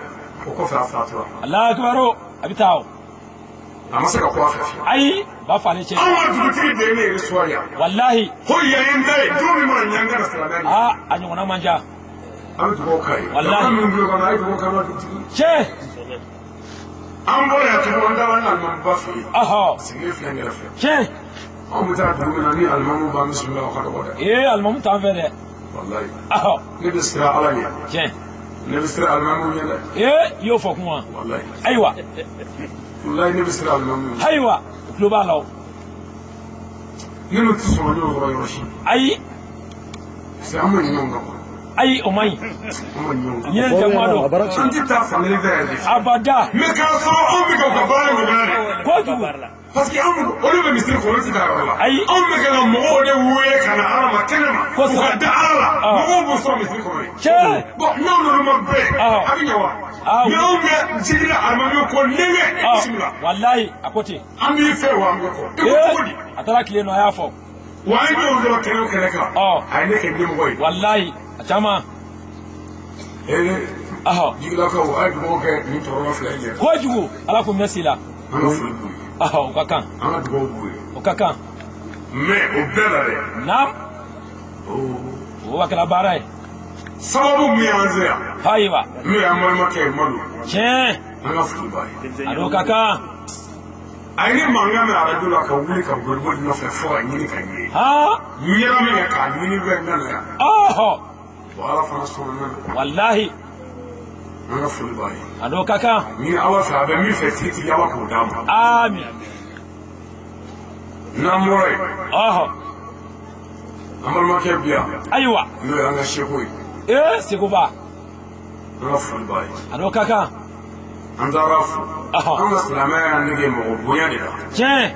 o kɔfɛ a fatura. Alahu akibaru a bɛ taa o. A ma se ka ko a fɛ fiyewu. Ayi ba falen cɛ. Anw ka dugutigi de ye ne recevoir yan. Walahi. Ko yan ye n ta ye don min mana ɲɛ n ka na silamɛya ɲɛ. Aa a ɲɔgɔnna man ca. An bɛ dugawu k'a ye. Walahi. Jamana min bolo kɔnɔ a ye dugawu k'an ka dugutigi. Tiɲɛ. An bɔra yan tugun an taara an ka alimamiba fɛ yen. Sigilen filɛ n kɛrɛfɛ. Tiɲɛ. Anw bɛ taa dugu min na ni alimamu b'an bisimila o ka dɔgɔ dɛ. Ee alimamu t'an fɛ dɛ. Walahi. Ne bɛ siran Ala ɲɛ. Tiɲɛ. Ne bɛ siran alimamu ɲɛ dɛ. Ee i y'o fɔ kun wa. Walahi. Ayiwa. Walahi ne bɛ siran alimamu ɲɛ. Ayiwa o tulo b'a la o. Ne n'u tɛ sɔn ka ɲɔgɔn sɔrɔ yɔrɔ si. Ayi. Parce que an ma ɲi ɲɔgɔn kan quoi. Ayi o man ɲi. An ma ɲi ɲɔgɔn kan. Ɲinɛ tɛ kuma dɔn. An tɛ taa fan kelen fɛ yɛrɛ de. Abada. Mais k'a sɔrɔ anw bɛ ka u ka baara nɔgɔya de. Kojugu. Parce que anw olu bɛ misiri kɔnɔ olu tɛ taa yɔrɔ la. Ayi. Anw bɛ ka mɔgɔw de wele ka na Ala ma kɛnɛ ma. Kosɛbɛ. U ka da Ala la. Mɔgɔw b'u sɔrɔ misiri kɔnɔ yen. Tiɲɛ. Bon n'anw n'olu ma bɛn. A bɛ ɲɛ wa. Mais anw bɛ jigila alimami ko nɛgɛ bisimila. Walahi a ko ten. An b'i fɛ wa an bɛ kɔ. I ko cogo di. A taara tile nɔ a y'a fɔ. Wa an ye ɲɔgɔn sɔrɔ kɛnɛ o kɛnɛ kan. A ye ne kɛ ɲɛmɔgɔ ye. Walahi a caman. Ee. Jigilakaw a ye dugawu kɛ nin cɛkɔrɔba fila in ye. Kojugu Ala k'u mɛn si la. An ka foli b'u ye. O ka kan. An ka dugawu b'u ye. O ka kan. Mais o bɛɛ la dɛ. Naam. O kɛra baara ye. Sababu min y'an se yan. Ayiwa. N'o y'an balimakɛ ye Madu. Tiɲɛ. An ka foli b'a ye. A n'o ka kan. A ye ne mankan mɛn arajo la ka wuli ka boli boli nɔfɛ fo ka ɲini ka ɲɛ. N yɛrɛ min kɛ k'a ɲini fɛ n nana yan. Bon Ala fana sɔnna ne ma. Walahi. An ka foli b'a ye. A n'o ka kan. Ni Ala fɛ a bɛ min fɛ tigitigi Ala k'o d'a ma. Amin. N'an bɔra yen. An balimakɛ bi yan. Ayiwa. N'o y'an ka seko ye. Ee Seguba. An ka foli b'a ye. A n'o ka kan. An taara fo. An ka silamɛya y'an nege mɔgɔ bonya de la. Tiɲɛ.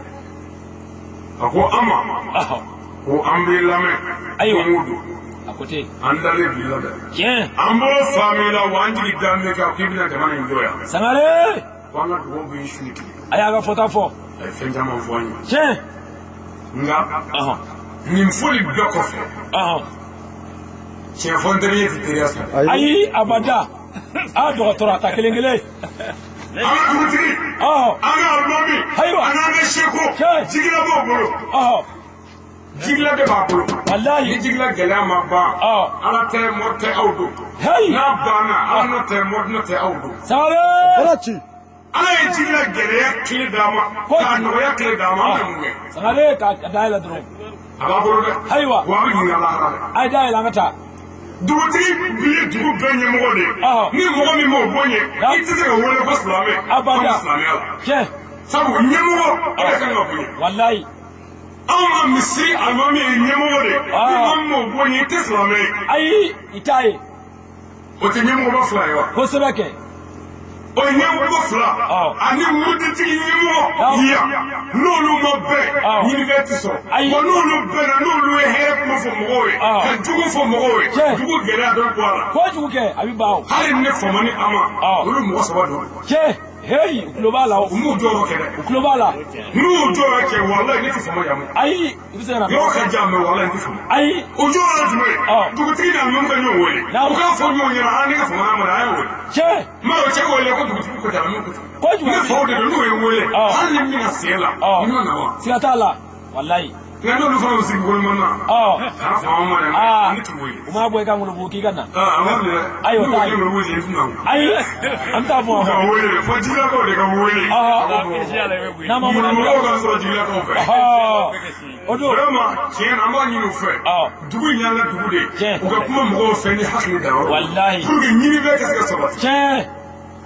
A ko an ma. Ko an b'i lamɛn. Ayiwa. Don o don. A ko ten. An dalen b'i la dɛ. Tiɲɛ. An b'o fa min la wa an jigi da min kan k'i bɛna jamana in jɔ yan. Sangare. Ko an ka dugawu b'i su ni tile. A y'a ka fɔta fɔ. A ye fɛn caman fɔ an ye. Tiɲɛ. Nka. Nin foli bɛɛ kɔfɛ. Tiɲɛ fɔ n teri ye tɛ teriya sara. Ayi abada. A dɔgɔtɔrɔ a ta kelen kelen. An ka dugutigi. An ka alimami. Ayiwa. An n'an ka seko. Jigila b'o bolo. Jigila de b'a bolo. Walahi. Ni jigila gɛlɛya ma ban. Ala tɛ mori tɛ aw don. N'a banna ala n'o tɛ mori n'o tɛ aw don. Sangare. Ala ye jigila gɛlɛya tile d'a ma. K'a nɔgɔya tile d'a ma an bɛ mun kɛ. Sangare k'a dayɛlɛ dɔrɔn. A b'a bolo dɛ. Ayiwa. Wa a bɛ ɲininka lahara dɛ. A ye dayɛlɛ an ka taa. Dugutigi bi ye dugu bɛɛ ɲɛmɔgɔ de ye. Ni mɔgɔ min m'o bonya i tɛ se ka wele ko silamɛ. Abada. Anw silamɛya la. Tiɲɛ. Sabu ɲɛmɔgɔ o de kan ka bonya. Walayi. Anw ka misiri alimami ye ɲɛmɔgɔ de ye. Ni maa min m'o bonya i tɛ silamɛ ye. Ayi i t'a ye. O tɛ ɲɛmɔgɔba fila ye wa? Kosɛbɛ kɛ. O ɲɛmɔgɔ fila ani murutitigi ɲɛmɔgɔ yan n'olu ma bɛn ɲinifɛn tɛ sɔrɔ. Wa n'olu bɛnna n'olu ye hɛrɛ kuma fɔ mɔgɔw ye ka jugu fɔ mɔgɔw ye dugu gɛlɛya dɔ bɔ a la. Kojugu kɛ a bɛ ban o. Hali ne fama ni a ma olu mɔgɔ saba don. Tiɲɛ heyi u tulo b'a la o. U m'u jɔyɔrɔ kɛ dɛ. U tulo b'a la. N'u y'u jɔyɔrɔ kɛ walayi ne tɛ fama yan. Ayi i bɛ se ka na. Yɔrɔ ka jan mɛ walayi n tɛ fama. Ayi. O jɔyɔrɔ ye jumɛn ye? Dugutigi ni alimami ka ɲɔgɔn wele. U k'a fɔ ɲɔgɔn ɲɛna aa ne ka fama ma a y'a wele. Tiɲɛ. Maa o cɛ wele ko dugutigi ko ten alimami ko ten. Kojugu. Ne faw de don n'u ye wele. Hali ni n bɛna sen la. N ma na wa. Siga t'a la walayi. Nka n'olu fana bɛ sigi gouvernement na. Kana fama ma dɛ. Ne t'u wele. U m'a bɔ i ka ŋolobugu k'i ka na. A ma minɛ. Ayi o t'a ye. N'u ŋolobugu jigin i tɛna o. Ayi an bɛ taa fɔ. U ka wele fo jigilakaw de ka wele. N'a ma wele. Ŋolobugukaw ka sɔrɔ jigilakaw fɛ. O don. Vraiment tiɲɛ na an b'a ɲini u fɛ. Dugu in y'an ka dugu de ye. U ka kuma mɔgɔw fɛ ni hakili dayɔrɔ. Walayi. Pour que ɲini bɛɛ ka se ka sabati. Tiɲɛ.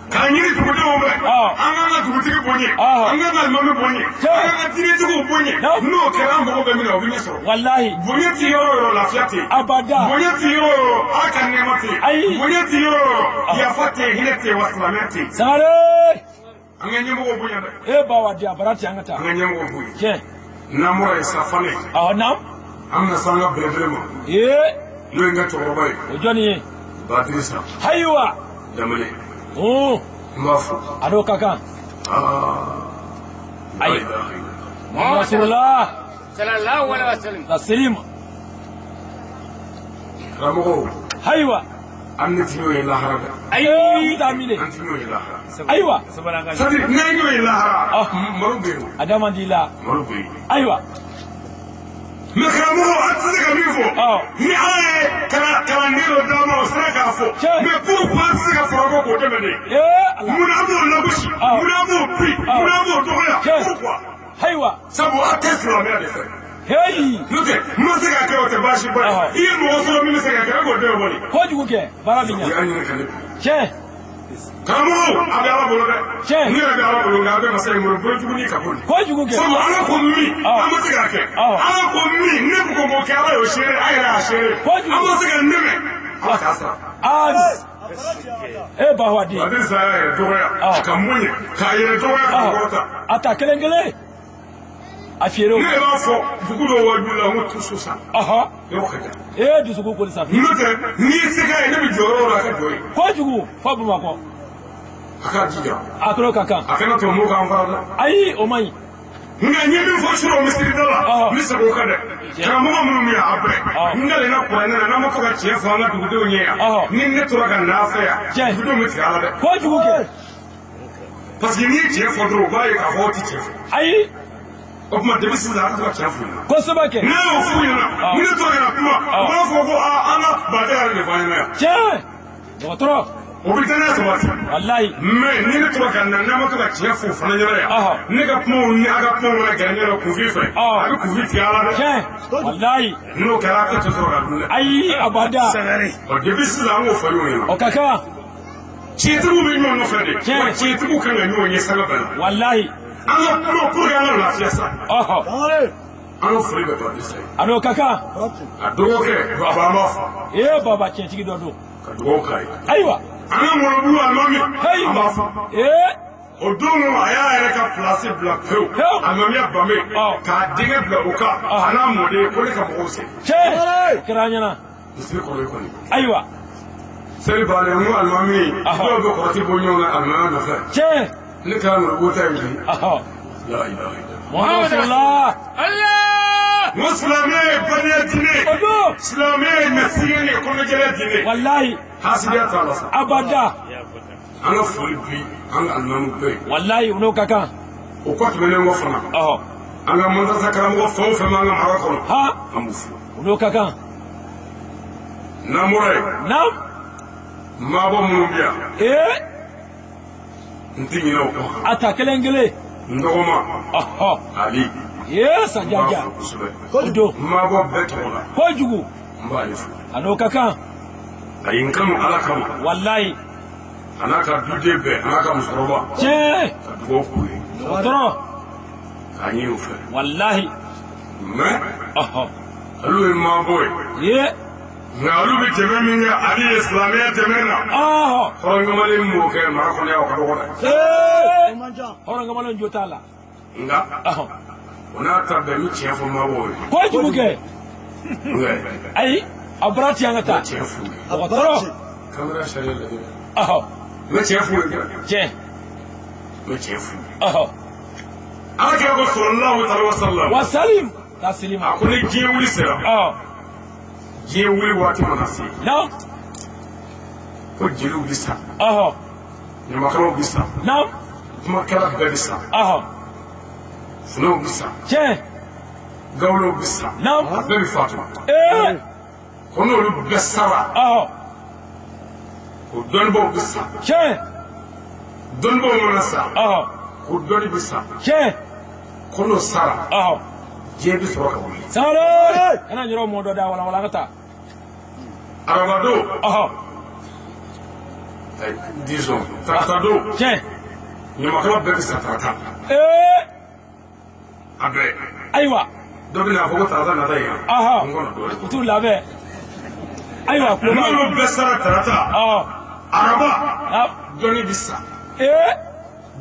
K'a ɲini dugudenw fɛ an k'an ka dugutigi bonya an k'an ka alimami bonya an k'an ka diinɛtigiw bonya n'o kɛra an mago bɛ min na o bɛ ɲɛ sɔrɔ. Walayi. Bonya ti yɔrɔ o yɔrɔ lafiya tɛ yen. Abada. Bonya ti yɔrɔ o yɔrɔ ala ka nɛɛma tɛ yen. Ayi. Bonya ti yɔrɔ o yɔrɔ yafa tɛ yen hinɛ tɛ yen wa silamɛya tɛ yen. Sangare. An ka ɲɛmɔgɔw bonya dɛ. E ba wa di a bara ti an ka taa. An ka ɲɛmɔgɔw bonya. Tiɲɛ. N'an bɔra yen sa falen. Awɔ naam. An bɛna se an ka belebele ma. Ee. N'o ye n ka cɛkɔrɔba ye. O jɔnni ye? Badirisa. Hayiwa. Danbele. N b'a fɔ. A n'o ka kan. Ayi. Rasulullah. Sallallahu alaihi wasallam. Taslim. Karamɔgɔw. Hayiwa. An ne ti ɲɔgɔn ye lahara dɛ. Ayi taa min de. An ti ɲɔgɔn ye lahara. Ayiwa. C'est-à-dire n'an ye ɲɔgɔn ye lahara. Malo bɛ yen. A da man di la. Malo bɛ yen. Ayiwa. Mais karamɔgɔ an tɛ se ka min fɔ. Ni ala ye kalanden dɔ d'an ma o sera k'a fɔ. Mais pourquoi an tɛ se ka fara kɔ k'o dɛmɛ de? Munna an b'o lagosi? Munna an b'o bi? Munna an b'o dɔgɔya? Pourquoi? Ayiwa. Sabu aw tɛ silamɛya de fɛ. Heyi. N'o tɛ n ma se k'a kɛ o tɛ baasi ba ye. I ye mɔgɔ sɔrɔ min bɛ se k'a kɛ e k'o dɛmɛ kɔni. Kojugu kɛ baara bɛ ɲɛ. O y'a ɲini ka ne. Tiɲɛ. Karamɔgɔw a bɛ ala bolo dɛ. Tiɲɛ. Ne yɛrɛ bɛ ala bolo nka a bɛ masa in bolo bolo jugu ni ka bolo. Kojugu kɛ. Sabu ala ko min an ma se k'a kɛ. Ala ko min ne ko k'o kɛ ala y'o seere a yɛrɛ y'a seere. Kojugu. An ma se ka n dɛmɛ. Ala k'a sara. Aa. E ba wa di. A tɛ saya yɛrɛ dɔgɔya. Ka mun ɲɛ k'a yɛrɛ dɔgɔya k'a kɔrɔta. A ta kelen kelen. A feere o. Ne yɛrɛ b'a fɔ dugu dɔw waju la n ko tusu sa. Yɔrɔ ka jan. Ee dusukun koli sa. N'o tɛ n'i ye se k'a ye ne bɛ jɔ yɔrɔ o la a ka jɔ yen. Kojugu fo Bamakɔ. A k'a jija. A tolo ka kan. A kana to mɔgɔw k'an fara dɛ. Ayi o man ɲi. Nka n ye min fɔ surɔ misiri da la n bɛ segin o kan dɛ. Karamɔgɔ minnu bɛ yan a bɛɛ. N dalenna kuranɛ na n'an ma to ka tiɲɛ fɔ an ka dugudenw ye yan. Ni ne tora ka n'a fɛ yan. Dugudenw bɛ tigɛ a la dɛ. Kojugu kɛ. Parce que n'i ye tiɲɛ fɔ dɔrɔn u b'a ye k'a fɔ aw tɛ tiɲɛ fɔ. Ayi. O tuma depuis sisan an ka to ka tiɲɛ f'u ɲɛna. Kosɛbɛ kɛ. N'a y'o f'u ɲɛna ni ne tora ka na kuma u b'a fɔ ko aa an ka baden yɛrɛ de fɔ an ɲɛna yan. Tiɲɛ. Dɔgɔtɔrɔ. O bɛ danaya sabati. Walayi. Mais ni ne tora ka na n'an ma to ka tiɲɛ f'u fana ɲɛna yan. Ne ka kumaw ni a ka kumaw mana gɛrɛ ɲɔgɔn na kunfin fɛ. A bɛ kunfin tigɛ a la dɛ. Tiɲɛ. Walayi. N'o kɛra a tɛ to sɔrɔ ka dun dɛ. Ayi abada. Ɔ depuis sisan an k'o fɔ ɲɔgɔn ɲɛna. O ka kan. Tiɲɛtigiw bɛ ɲɔgɔn nɔfɛ de. Wa tiɲɛtigiw kan ka ɲɔgɔn ɲɛ sanga bɛɛ la. Walayi. An ka kuma pour que an ka lafiya sa. An ka foli bɛ to a dɛsɛ. A n'o ka kan. A dɔgɔkɛ baba an b'a fɔ. Ee baba tiɲɛtigi dɔ don. Ka dugawu k'a ye. Ayiwa. An ka ŋɔnɔbulu alimami. An b'a fɔ. Ee. O don a y'a yɛrɛ ka place bila pewu. Alimamiya Bame. K'a denkɛ bila o kan. A n'a mɔden ko ne ka mɔgɔw sen. Tiɲɛ. O kɛra an ɲɛna. Misiri kɔrɔ ye kɔni. Ayiwa. Seli bannen n ko alimami. Dɔw bɛ kɔrɔti bɔ ɲɔgɔn na alimamiya nɔfɛ. Tiɲɛ. Ne kɛra ŋɔnɔbulu ta ye bi. La ilaha illallah. Muhammadu Rasulullah. Allah. N ko silamɛya ye badenya diinɛ ye. O don. Silamɛya ye nasiya ye kɔnɔjɛlenya diinɛ ye. Walayi. Hasidiya t'a la sa. Abada. An ka foli bi an ka alimami bɛɛ ye. Walayi u n'o ka kan. O kɔ tɛmɛnen kɔ fana. An ka madrasa karamɔgɔ fɛn o fɛn b'an ka mara kɔnɔ. An b'u fo. U n'o ka kan. N'an bɔra yen. Naam. Maabɔ minnu bɛ yan. Ee. N tɛ ɲinɛ o kɔ. A ta kelen kelen. N dɔgɔma. Ali. Ee sanjaja. N b'a fo kosɛbɛ. O don. Maabɔ bɛɛ tɔgɔ la. Kojugu. N b'ale fo. A n'o ka kan. A ye n kanu ala kama. Walayi. A n'a ka duden bɛɛ a n'a ka musokɔrɔba. Tiɲɛ. Ka dugawu k'u ye. Dɔgɔtɔrɔ. K'a ɲini u fɛ. Walahi. Mais olu ye maabɔ ye. Ye. Nka olu bɛ dɛmɛ min kɛ ale ye silamɛya dɛmɛ na. Hɔrɔn kamalen m'o kɛ mara kɔnɔ yan o ka dɔgɔ dɛ. Hɔrɔn kamalen jo t'a la. Nka o n'a ta bɛɛ n bɛ tiɲɛ fɔ maabɔw ye. Kojugu kɛ. Ayi a bɔra tiɲɛ ka taa. N bɛ tiɲɛ f'u ye. Dɔgɔtɔrɔ. Kamera sariya lajɛ. N bɛ tiɲɛ f'u ye dɛ. Tiɲɛ. N bɛ tiɲɛ f'u ye. Ala kira ko sallallahu alaihi wa sallam. Wa salim. Taslima. A ko ni diɲɛ wuli sera. Diɲɛ wuli waati mana se. Naam. Ko jeliw bɛ sa. Ɲamakalaw bɛ sa. Naam. Kumakɛla bɛɛ bɛ sa. Funɛw bɛ sa. Tiɲɛ. Gawulew bɛ sa. Naam. A bɛɛ bɛ faatu. Ko n'olu bɛɛ sara. Ko dɔnnibaw bɛ sa. Tiɲɛ. Dɔnnibaw mana sa. Ko dɔnni bɛ sa. Tiɲɛ. Ko n'o sara. Diɲɛ bɛ sɔrɔ ka wuli. Sangare. Kana yɔrɔ mɔ dɔ da wala wala ka taa. Araba don. Disons tarata don. Tiɲɛ. Ɲamakala bɛɛ bɛ sa tarata. A bɛɛ. Ayiwa. Dɔ bɛ n'a fɔ ko tarata nata yan. N kɔnɔ dɔɔnin. U t'u labɛn. Ayiwa kulo b'a. N'olu bɛɛ sara tarata. Araba. Dɔnni bɛ sa.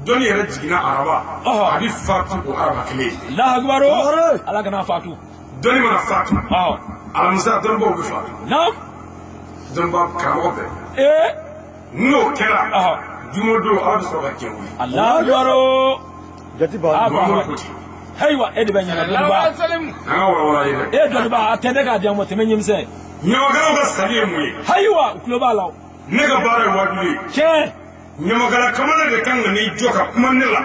Dɔnni yɛrɛ jiginna araba. A bɛ fatu o araba kelen. Allahu akbar. Ala kana fatu. Dɔnni mana fatu. Alamisa dɔnnibaw bɛ fatu. Naam. Dɔnniba karamɔgɔ bɛɛ. N'o kɛra. Juma don ala bɛ sɔrɔ ka diɲɛ wuli. Allahu akbar. Jati ba. Muhammadu ko ten. Ayiwa e de bɛ ɲɛna dɔnniba. An ka walawala ye dɛ. E dɔnniba a tɛ ne k'a di an ma tɛmɛ ɲɛmisɛn. Ɲamakalaw ka sali ye mun ye. Ayiwa u tulo b'a la. Ne ka baara ye wajibi ye. Tiɲɛ. Ɲamakala kamalen de kan ka n'i jɔ ka kuma ne la.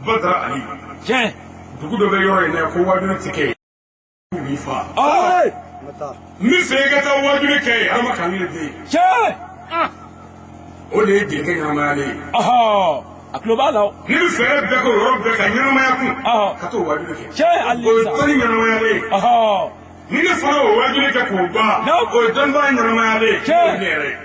Badara Ali. Tiɲɛ. Dugu dɔ bɛ yɔrɔ in na ko wajibi tɛ kɛ yen. K'u b'i fa. N bɛ fɛ i ka taa wajibi kɛ yen Adama kan de den. Tiɲɛ. O de ye jelikɛ ɲɛnamayalen ye. A tulo b'a la. Ne bɛ fɛɛrɛ bɛɛ kɛ o yɔrɔ bɛɛ ka ɲɛnamaya kun. Ka t'o wajibi kɛ. Tiɲɛ Ali. O ye dɔnni ɲɛnamayalen ye. Ni ne fana o wajibi kɛ k'o ban. O ye dɔnnibaa ɲɛnamayalen ye. Tiɲɛ. O ye ne yɛrɛ ye.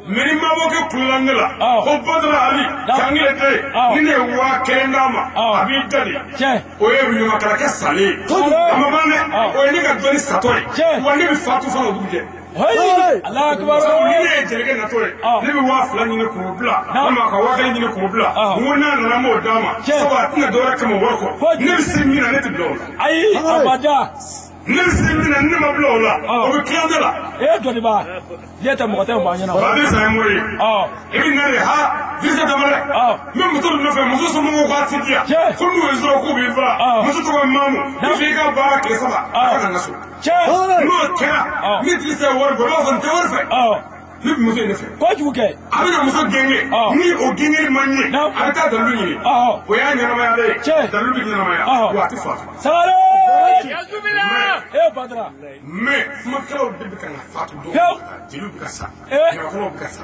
Mais ni mabɔkɛ kulola ne la. Ko Badara Ali. Kankelen tɛ yen. Ni ne ye 1000 d'a ma. A b'i da de. Tiɲɛ. O ye ɲamakalakɛ salen ye. A ma ban dɛ. O ye ne ka dɔnni satɔ ye. Wa ne bɛ fatu fana o dugu jɛ. Allahu akbar. Sabu ni ne ye jelikɛ natɔ ye. Ne bɛ 2000 ɲini k'o bila. Walima ka 1000 ɲini k'o bila. N ko n'a nana n b'o d'a ma. Sabu a tɛna dɔwɛrɛ kama wari kɔ. Ne bɛ se min na ne tɛ bila o la. Ayi abada. Ne bɛ se min na ne ma bila o la. O bɛ tila ne la. E dɔnniba. Ne tɛ mɔgɔ tɛ maa ɲɛna. Ba bɛ san ye mori ye. I bɛ na de ha Dirisa Damare. N bɛ muso dɔ nɔfɛ muso somɔgɔw k'a ti di yan. Ko n'u ye sɔrɔ k'u b'i faga. Muso tɔgɔ ye Mamu. N bɛ fɛ i ka baara tile 3. A ka na n ka so. N'o kɛra ni Dirisa ye wari bɔ i b'a fɔ n tɛ wari fɛ. Ne bɛ muso in de fɛ. Kojugu kɛ. A bɛna muso genge. Ni o gengeli man ɲɛ. A bɛ taa dalilu ɲini. O y'a ɲɛnamayalen ye. Dalilu bɛ ɲɛnamaya. Wa a tɛ fatu. Sangare. E Badara. Mais kumakɛlaw de bɛ ka na fatu don. Jeliw bɛ ka sa. Ɲamakalaw bɛ ka sa.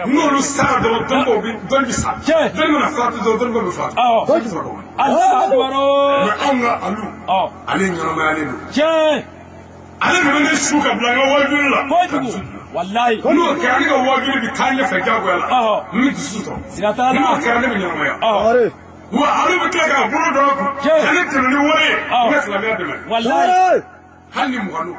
N'olu sara dɔrɔn dɔnnibaw bɛ dɔnni bɛ sa. Dɔnni mana fatu dɔrɔn dɔnnibaw bɛ fatu. Dɔnni bɛ sɔrɔ ka wuli. Allahu akbar. Mais anw ka alu. Ale ɲɛnamayalen don. Tiɲɛ. Ale de bɛ ne su ka bila n ka wajuli la. Kojugu. Walayi. N'o kɛra ne ka wajuli bɛ taa ɲɛfɛ diyagoya la. N bɛ dusu sɔrɔ. Siga t'a la. N'o kɛra ne bɛ ɲɛnamaya. Wa ale bɛ tila k'a bolo don a kun. Ka ne dɛmɛ ni wari ye. N bɛ silamɛya dɛmɛ. Walayi. Hali ni 20 don.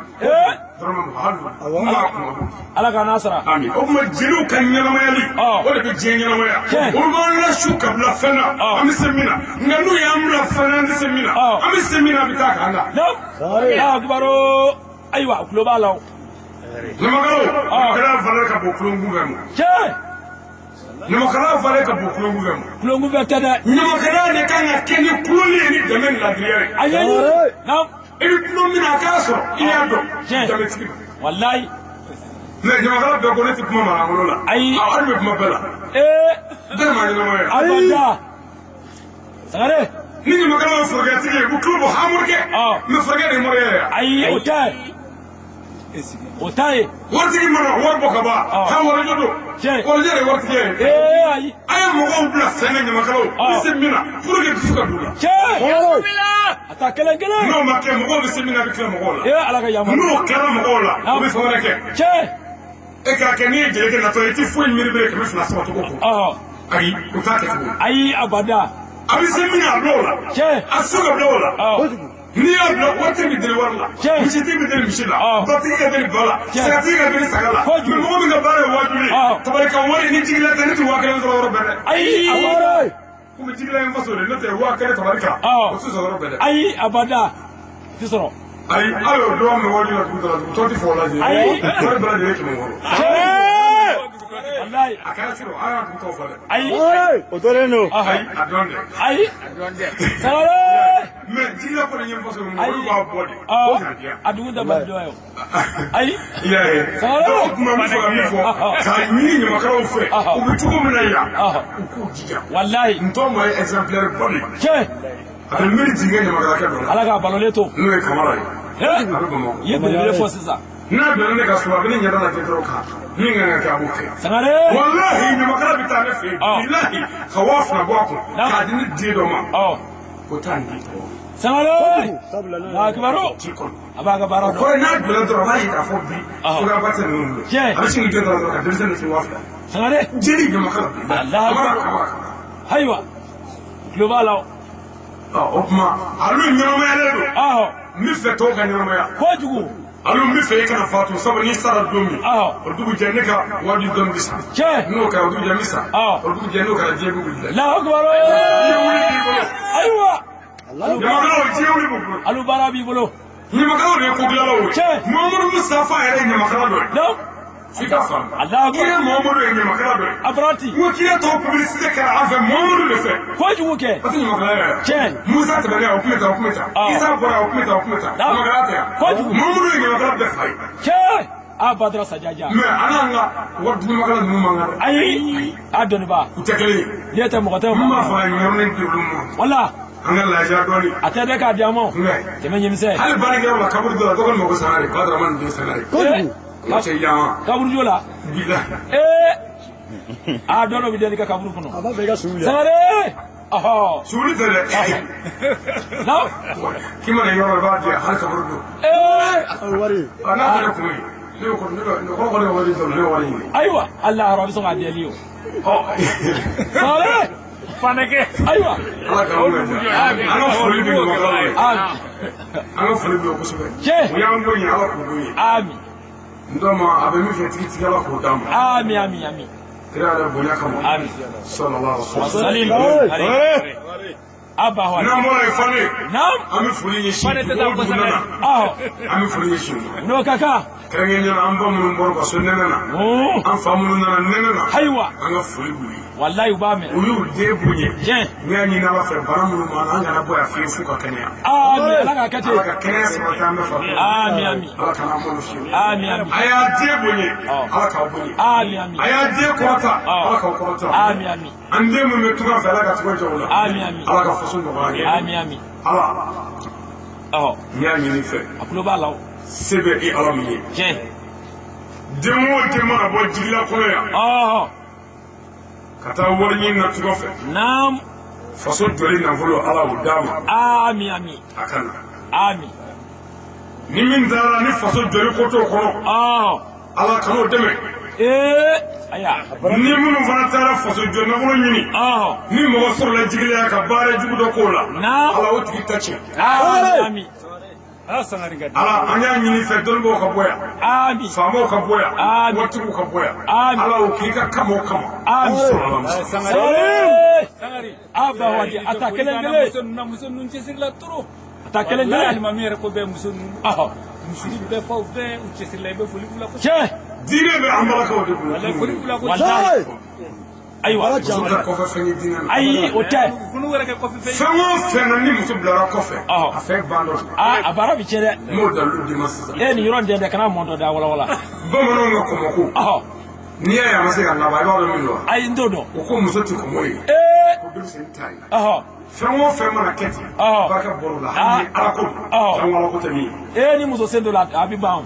Dɔrɔmɛ 20 hali n b'a kuma don. Ala k'a n'a sara. Ami. O tuma jeliw ka ɲɛnamayali. O de bɛ diɲɛ ɲɛnamaya. Olu b'an lasu ka bila fɛn na. An bɛ se min na. Nka n'u y'an bila fɛn na an tɛ se min na. An bɛ se min na a bɛ taa k'an da. Allahu akbar. Ayiwa u tulo b'a la o. Ɲamakalaw. Ɲamakalaya valeur ka bon kulonkun fɛ ma. Tiɲɛ. Ɲamakalaya valeur ka bon kulonkun fɛ ma. Kulonkun fɛ tɛ dɛ. Ɲamakalaya de kan ka kɛ ni kuloli ye ni dɛmɛ ni ladiriya ye. A ɲɛɲini. Naam. I bɛ tulon min na a k'a sɔrɔ i y'a dɔn. Danbetigi ma. Walayi. Mais ɲamakala bɛɛ ko ne tɛ kuma marangolo la. Ayi. A hali bɛ kuma bɛɛ la. Bɛɛ ma ɲɛnamaya ye. Abada. Sangare. Ni ɲamakala ye forokɛtigi ye u tulo bɔ hamorokɛ. Mais forokɛ de ye moriya ye. Ayi o tɛ. O t'a ye. Waritigi mana wari bɔ ka ban. Ha warijɛ don. Warijɛ de ye waritigi ye. Ayi. A ye mɔgɔw bila fɛn na ɲamakalaw. Bɛ se min na pour que dusu ka don u la. Tiɲɛ. A taa kelen kelen. N'o ma kɛ mɔgɔw bɛ se min na a bɛ tila mɔgɔw la. Ala ka yamaru. N'o kɛra mɔgɔw la u bɛ fɛn wɛrɛ kɛ. Tiɲɛ. E k'a kɛ n'i ye jelikɛ natɔ ye i tɛ foyi miiri bilen 200 saba cogo kɔ. Ayi o t'a kɛ cogo ye. Ayi abada. A bɛ se min a bila o la. A so ka bila o la. N'i y'a bila waritigi bɛ deli wari la. Misitigi bɛ deli misi la. Batigi ka deli ba la. Sagatigi ka deli saga la. Mais mɔgɔ min ka baara ye waajuli ye. Tabarika wari ni jigila tɛ ne tɛ 5000 sɔrɔ yɔrɔ bɛɛ dɛ. Ayi a bɔra. Komi jigila ye n faso de n'o tɛ 5000 tabarika. O tɛ sɔrɔ yɔrɔ bɛɛ dɛ. Ayi abada tɛ sɔrɔ. Ayi aw y'o dɔn mɛ waajuli la dugu dɔ la dugu tɔ tɛ fɔ o la je. Ayi. Wari bɛɛ lajɛlen 600. Walayi. A kɛra su rɔ aw y'a dugu tɔw fɔ dɛ. Ayi. O dɔnnen don. Ayi a dɔn dɛ. Ayi. Sangare. Mais jigila kɔni ye n faso mun olu b'a bɔ de. A dugu tɛ Mali dɔ ye o. Ayi. I y'a ye. Donc o tuma n bɛ fɛ ka min fɔ k'a ɲini ɲamakalaw fɛ u bɛ cogo min na yan u k'u jija. Walayi. N tɔ ma ye exemplaire ba de ye. Tiɲɛ. A bɛ miiri jigin ɲamakalakɛ dɔ la. Ala k'a balolen to. N'o ye Kamara ye. A bɛ Bamakɔ. I ye belebele fɔ sisan. N'a donna ne ka so a bɛ ne ɲɛda lajɛ dɔrɔn kan min kan ka kɛ a b'o kɛ. Sangare. Walahi ɲamakala bɛ taa ne fɛ yen. Bilahi ka 2000 bɔ a kun k'a di ne den dɔ ma. Ko taa nin di. Sangare. Akibaru. A b'a ka baara dɔn. O kɔrɔ n'a donna dɔrɔn a b'a ye k'a fɔ bi. Fura tɛ ninnu bolo. Tiɲɛ. A bɛ sin k'i jɔ dɔrɔn ka denmisɛnnin ci 2000. Sangare. Jeli ɲamakala. Alahu. Ayiwa. Tulo b'a la. O tuma alu ɲɛnamayalen don. N bɛ fɛ tɔw ka ɲɛnamaya. Kojugu. Alu n bɛ fɛ e kana fatu sabu n'i sara don min. O dugu jɛ ne ka waaju dɔn bɛ sa. Tiɲɛ. N'o kɛra o dugu jɛ n bɛ sa. O dugu jɛ n'o kɛra diɲɛ bɛ wuli dɛ. Alahu akibaru. Diɲɛ wuli b'i bolo. Ayiwa. Ɲamakalaw diɲɛ wuli b'u bolo. Alu baara b'i bolo. Ɲamakalaw de ye kobilalaw ye. Tiɲɛ. Muhamadu Mustafa yɛrɛ ye ɲamakala dɔ ye. F'i ka faamu. Alahu akibaru. Kira Muhamadu ye ɲamakala dɔ ye. Abarati. N ko kira tɔw publicité kɛra an fɛ Muhamadu de fɛ. Kojugu kɛ. O tɛ ɲamakala yɛrɛ ye. Tiɲɛ. Musa tɛmɛnen o tun bɛ tan o tun bɛ tan. Isa bɔra o tun bɛ tan o tun bɛ tan. Ɲamakala tɛ yan. Kojugu. Muhamadu ye ɲamakala bɛɛ fa ye. Tiɲɛ. A Badara Sajaja. Mais an n'an ka wari ɲamakala ninnu man kan dɛ. Ayi. A dɔnniba. U tɛ kelen ye. Ne tɛ mɔgɔ tɛ. N b'a fɔ a ye yɔrɔnin di olu ma. Wala. An ka lafiya dɔɔnin. A tɛ dɛ k'a di an ma. Tɛmɛ ɲɛmisɛn. Hali baarakɛyɔrɔ la kaburu dɔ la dɔ ko ne ma ko Sangare Badarama nin den Sangare. Kojugu. O cɛ yan. Kaburujo la. Bilahi. A dɔn dɔ bɛ deli ka kaburu kɔnɔ. A b'a fɛ i ka su wuli. Sangare. Ɔhɔ. Su wuli tɛ dɛ. Naam. K'i mana yɔrɔ i b'a di yan hali kaburu don. Wari. A n'a fana kun ye. Ne ko ne ko ne wari dɔn ne wari ɲini. Ayiwa Allah a bɛ sɔn k'a deli o. Ɔ. Sangare. Fanɛkɛ. Ayiwa. Ala k'aw mɛn. An ka foli bɛ ɲamakalaw ye. Ami. An ka foli bɛ yen kosɛbɛ. Tiɲɛ. U y'an bonya Ala k'u bonya. Ami. N dɔ ma a bɛ min fɛ tigitigi Ala k'o d'a ma. Ami ami ami. Kira yɛrɛ bonya kama. Ami. Sallallahu alaihi wa sallam. Aba wa. N'an bɔra yen Fane. Naam. An bɛ foli ɲɛsin dugu o dugu nana. An bɛ foli ɲɛsin u ma. N'o ka kan. Kɛrɛnkɛrɛnnenya la an ba minnu bɔra ka so nɛnɛ na. An fa minnu nana nɛnɛ na. Ayiwa. An ka foli b'u ye. Walayi u b'a mɛn. U y'u den bonya. Tiɲɛ. N y'a ɲini Ala fɛ bana minnu b'an na an kana bɔ yan fiyewu f'u ka kɛnɛya. Ami Ala k'a kɛ ten. Ala ka kɛnɛya sabati an bɛɛ fari. Ami ami. Ala kana an bolo fiyewu. Ami ami. A y'a den bonya. Ala k'aw bonya. Ami ami. A y'a den kɔrɔta. Ala k'aw kɔrɔta. Ami ami. An den minnu bɛ tunga fɛ Ala ka tugu jɔ u la. Ami ami. Ala ka faso nɔgɔya an ye. Ami ami. Ala. Ɔhɔ. N y'a ɲini i fɛ. A tulo b'a la o. Se bɛ i Ala min ye. Tiɲɛ. Den o den mana bɔ jigila kɔnɔ yan. Ɔhɔ. Ka taa wari ɲini na tuga fɛ. Naam. Faso jɔli nafolo Ala o d'a ma. Ami ami. A ka na. Ami. Ni min taara ni faso jɔli ko t'o kɔnɔ. Ɔhɔ. Ala kan'o dɛmɛ. Aya. Ni minnu fana taara faso jɔ nafolo ɲini. Ɔhɔ. Ni mɔgɔ sɔrɔla jigilenya ka baara jugu dɔ k'o la. Naam. Ala o tigi ta tiɲɛ. Ami. Ala an y'a ɲini fɛ dɔnnibaaw ka bɔ yan. Ami. Faamaw ka bɔ yan. Ami. Waritigiw ka bɔ yan. Ami. Ala o k'i ka kama o kama. Ami. Sangare. Sangare. A ba waati a ta kelen kelen. Muso ninnu cɛsirila trop. A ta kelen kelen. Alimami yɛrɛ ko bɛɛ muso ninnu. Ɔhɔ. Misiri bɛɛ faw bɛɛ u cɛsirila i bɛ foli k'u la kosɛbɛ. Tiɲɛ. Diinɛ bɛ an balakaw de bolo. Walayi foli k'u la kosɛbɛ. Walayi. Ayiwa. Muso tɛ kɔfɛ fɛn ye diinɛ na. Ayi o tɛ. Funu yɛrɛ kɛ kɔfɛ fɛn ye. Fɛn o fɛn na ni muso bilara kɔfɛ. Ɔhɔ. A fɛn ban dɔ don. Aa a baara bi tiɲɛ dɛ. N b'o dalilu d'i ma sisan. E nin yɔrɔ in dɛ kana mɔntɔ da walawala. Bamananw ka kɔmɔko. Ɔhɔ. N'i y'a ye a ma se ka laban i b'a dɔn min don wa. Ayi n t'o dɔn. O ko muso tɛ kɔmɔ ye. Ee. Ko denmisɛnnin t'a ye. Ɔhɔ. Fɛn o fɛn mana kɛ ten barika bɔr'o la hali ni ala ko don fɛn ala ko tɛ min ye ee ni muso sen dɔ la a bɛ ban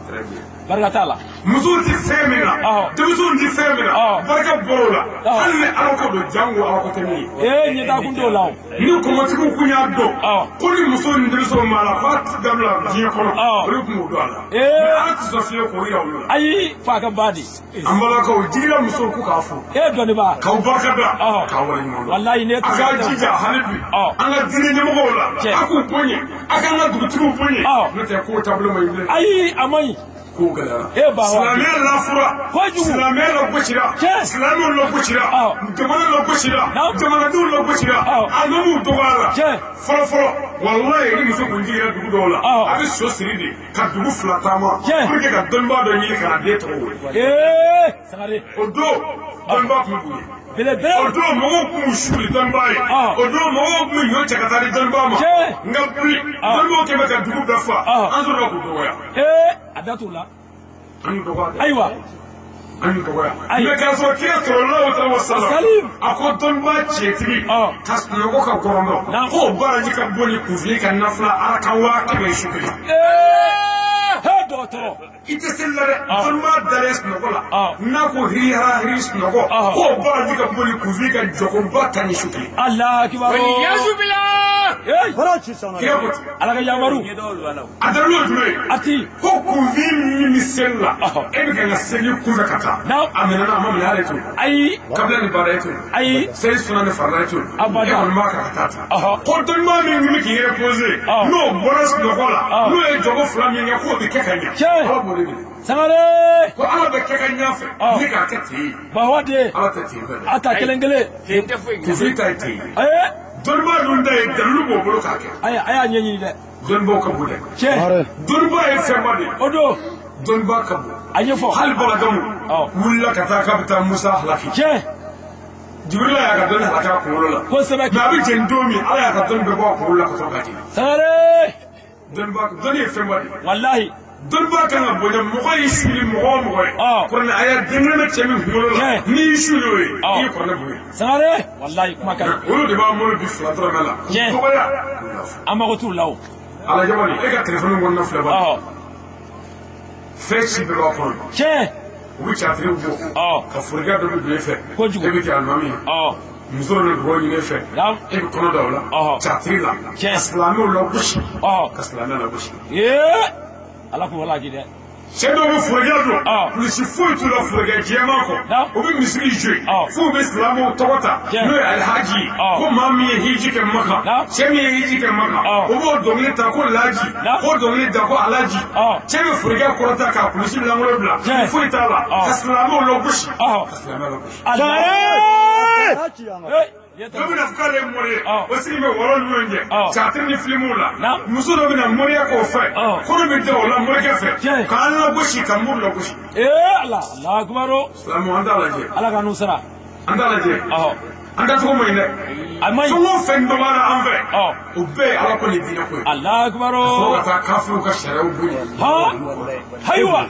barika t'a la musow tɛ fɛn min na denmisɛnw tɛ fɛn min na barika bɔr'o la hali ni ala ko don jango ala ko tɛ min ye ee ɲɛtaakun t'o la o ni kɔmɔtigiw kun y'a dɔn ko ni muso ni denmisɛnw b'a la f'a ti dabila diɲɛ kɔnɔ olu tun b'o dɔn a la mais ala tɛ sɔn fiyewu k'o yira olu la ayi f'a ka ban de an balakaw jiginna musow ko k'a fo ee dɔnniba k'aw barika da k'aw waleɲuman dɔn walayi ne a k'a jija hali bi an ka diinɛ ɲɛmɔgɔw la a k'u bonya a k'an ka dugutigiw bonya n'o tɛ kow taabolo man ɲi bilen ayi a man ɲi kow gɛlɛyara silamɛya lafura silamɛya lagosira silamɛw lagosira jamana lagosira jamanadenw lagosira alimamuw dɔgɔyara fɔlɔ fɔlɔ walayi ni muso kun jiginna dugu dɔw la a bɛ so siri de ka dugu fila taama pour que ka dɔnnibaa dɔ ɲini ka na den tɔgɔ wele o don dɔnnibaa kun bɛ bonya o don mɔgɔw kun b'u su ni dɔnnibaa ye o don mɔgɔw kun bɛ ɲɔ cɛ ka taa di dɔnnibaa ma nka bi dɔnnibaaw kɛ bɛ ka dugu bɛɛ fa an sɔrɔla k'u dɔgɔya a da t'u la an y'u dɔgɔya dɛ ayiwa an y'u dɔgɔya mɛ k'a sɔrɔ kira sɔrɔla wa salam a ko dɔnnibaa tiɲɛtigi ka sunɔgɔ ka gɔrɔndɔ k'o baraji ka bon ni kunfili ka nafila araka 100,000 su kelen dɔgɔtɔrɔ i tɛ seli la dɛ dɔnnibaa dalen sunɔgɔ la n'a ko hirihara hiri sunɔgɔ k'o baraji ka bon ni kunfili ka jɔkoba tan ni su kelen ala kibaru kira ko ten ala ka yamaru a dalilu ye jumɛn ye ati ko kunfin min bɛ seli la e bɛ kan ka seli kunfɛ ka taa a minɛna a ma minɛ ale to ayi kabila ni baara ye to ayi seli sunna ni farila ye to e kɔni b'a kan ka taa ten ko dɔnnibaa min bɛ k'i yɛrɛ pose n'o bɔra sunɔgɔ la n'o ye jɔko fila min kɛ k'o bɛ kɛ ka ɲɛ ala b'o de minɛ sangare ko ala bɛ kɛ ka ɲɛ fɛ ni k'a kɛ ten bawa de ala tɛ ten fɛ dɛ a ta kelen kelen kunfin ta ye ten ye dɔnnibaa dun ta ye dalilu b'o bolo k'a kɛ ayi a y'a ɲɛɲini dɛ dɔnnibaaw ka bon dɛ tiɲɛ dɔnnibaa ye fɛnba de ye o don dɔnnibaa ka bon a ɲɛfɔ hali balagamu wulila ka taa k'a bɛ taa Musa halaki tiɲɛ Jibirila y'a ka dɔnni halaki a kunkolo la kosɛbɛ mɛ a bɛ jeni don min ala y'a ka dɔnni bɛɛ bɔ a kunkolo la ka sɔrɔ ka jeni sangare dɔnnibaa dɔnni ye fɛnba de ye walahi dɔnnibaa kan ka bonya mɔgɔ y'i su ni mɔgɔ o mɔgɔ ye kuranɛ a y'a den kelen bɛ cɛ min kunkolo la n'i y'i su n'o ye i ye kuranɛ bonya sangare walahi kuma ka ɲi olu de b'an bolo bi fila dɔrɔmɛ la dɔgɔya an mago t'u la o alajabali e ka telefɔni kɔnɔna filɛ ba fɛn si bɛɛ b'a kɔnɔ tiɲɛ u bɛ catiriw bɔ ka forokɛ dɔ bɛ don e fɛ kojugu e bɛ kɛ alimami ye muso dɔ bɛ dugawu ɲini e fɛ e bɛ kɔnɔ da o la catiri la ka silamɛw lagosi ka silamɛ lagosi ala k'u walaki dɛ cɛ dɔw bɛ forokɛ don kulisi foyi t'u la forokɛ jɛman kɔ u bɛ misiri jouer f'u bɛ silamɛw tɔgɔ ta n'o ye alihaji ye ko maa min ye hiji kɛ Maka cɛ min ye hiji kɛ Maka o b'o dɔnkili ta ko laji k'o dɔnkili da ko alaji cɛ bɛ forokɛ kɔrɔta k'a kulisi lankolon bila foyi t'a la ka silamɛw lagosi ka silamɛ lagosi. Dɔ bɛna fɔ k'ale ye mori ye o sigi bɛ wɔlɔ ninnu jɛ catiri ni filimuw la muso dɔ bɛna moriya k'o fɛ kɔnɔ bɛ da o la morikɛ fɛ k'an lagosi ka mori lagosi. Ee ala ala kibaru. Silamɛw an t'a lajɛ. Ala ka n'u sara. An t'a lajɛ. An tacogo man ɲi dɛ. A man ɲi. Fɛn o fɛn dɔgɔyara an fɛ. O bɛɛ ye ala ko ni diinɛ ko ye. Ala kibaru. Fo ka taa kafiriw ka sariyaw bonya. Hayiwa.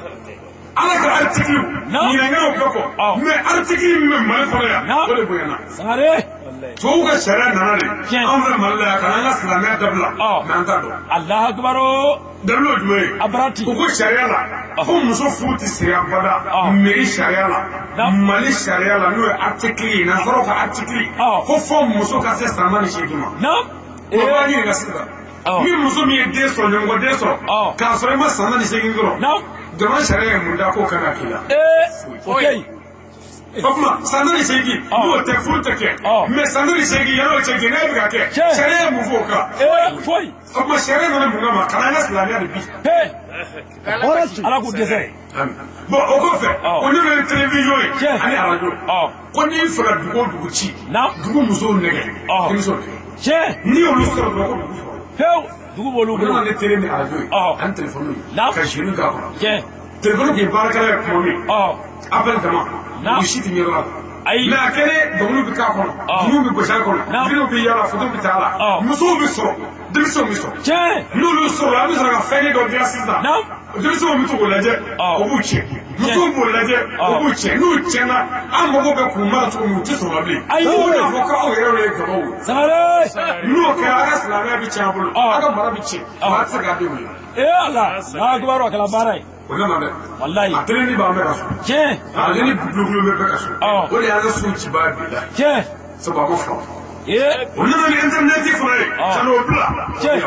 Ala ka article ɲinɛnkɛw bɛɛ kɔ mais article min bɛ Mali kɔnɔ yan o de bonyana. Sangare. Tubabuw ka sariya nana de anw fɛ Mali la yan ka n'an ka silamɛya dabila mais an t'a dɔn. Alahu akibaru. Dalilu ye jumɛn ye. A barati. U ko sariya la ko muso furu tɛ siri abada mairie sariya la Mali sariya la n'o ye article ye nansaraw ka article ko fo muso ka se san 18 ma. O b'a ɲininka sisan. Ni muso min ye den sɔrɔ ɲɔgɔn den sɔrɔ k'a sɔrɔ i ma san 18 sɔrɔ. Jamana sariya ye mun da k'o kan ka k'i la. O tɛ yen. O tuma san 18 n'o tɛ furu tɛ kɛ mais san 18 yan'o cɛ gɛlɛya bɛ ka kɛ sariya ye mun fɔ o kan. Foyi. O tuma sariya nana mun kama ka n'an ka silamɛya de bi. Ala k'u dɛsɛ. Bon o kɔfɛ o ne bɛ télévision ye ani arajo ko n'i fɛ ka dugu o dugu ci dugu musow nɛgɛ denmisɛnw nɛgɛ. N'i y'olu sɔrɔ dɔrɔn ko dugu sɔrɔ. Pewu dugu b'olu bolo. O nana ne télé ni arajo ye ani téléphone ye ka jeunes k'a kɔnɔ. Téléphone kun ye baarakɛla ye tuma min appel dama u si tɛ ɲɛdɔn a la. Ayi. Mais a kɛlen dɔnkiliw bɛ k'a kɔnɔ dununw bɛ gosi a kɔnɔ vidéo bɛ yaala photo bɛ taa la musow bɛ sɔrɔ denmisɛnw bɛ sɔrɔ. Tiɲɛ. N'olu sɔrɔla an bɛ sɔrɔ ka fɛn dɔ dilan sisan denmisɛnw bɛ to k'o lajɛ o b'u tiɲɛ. Musow b'o lajɛ, u b'u cɛ. N'u tiɲɛna, an mago bɛ k'u mara cogo min, u tɛ sɔn ka bilen. Ayi. U bɛna fɔ k'aw yɛrɛw ye gabaw ye. Sangare. N'o kɛra, a ka silamɛya bɛ tiɲɛ a bolo, a ka mara bɛ tiɲɛ, maa tɛ se k'a denw ye. Ee Ala, n'a kibaru a kɛra baara ye. O nana dɛ. Walayi. A kelen ni b'an bɛɛ ka so. Tiɲɛ. Ale ni gulogulon bɛ bɛɛ ka so. O de y'an ka so cibaa bi la. Tiɲɛ. Sabu a ma faamu. Ee. O nana ni intɛrinɛti fana ye. Ka n'o bila. Tiɲɛ.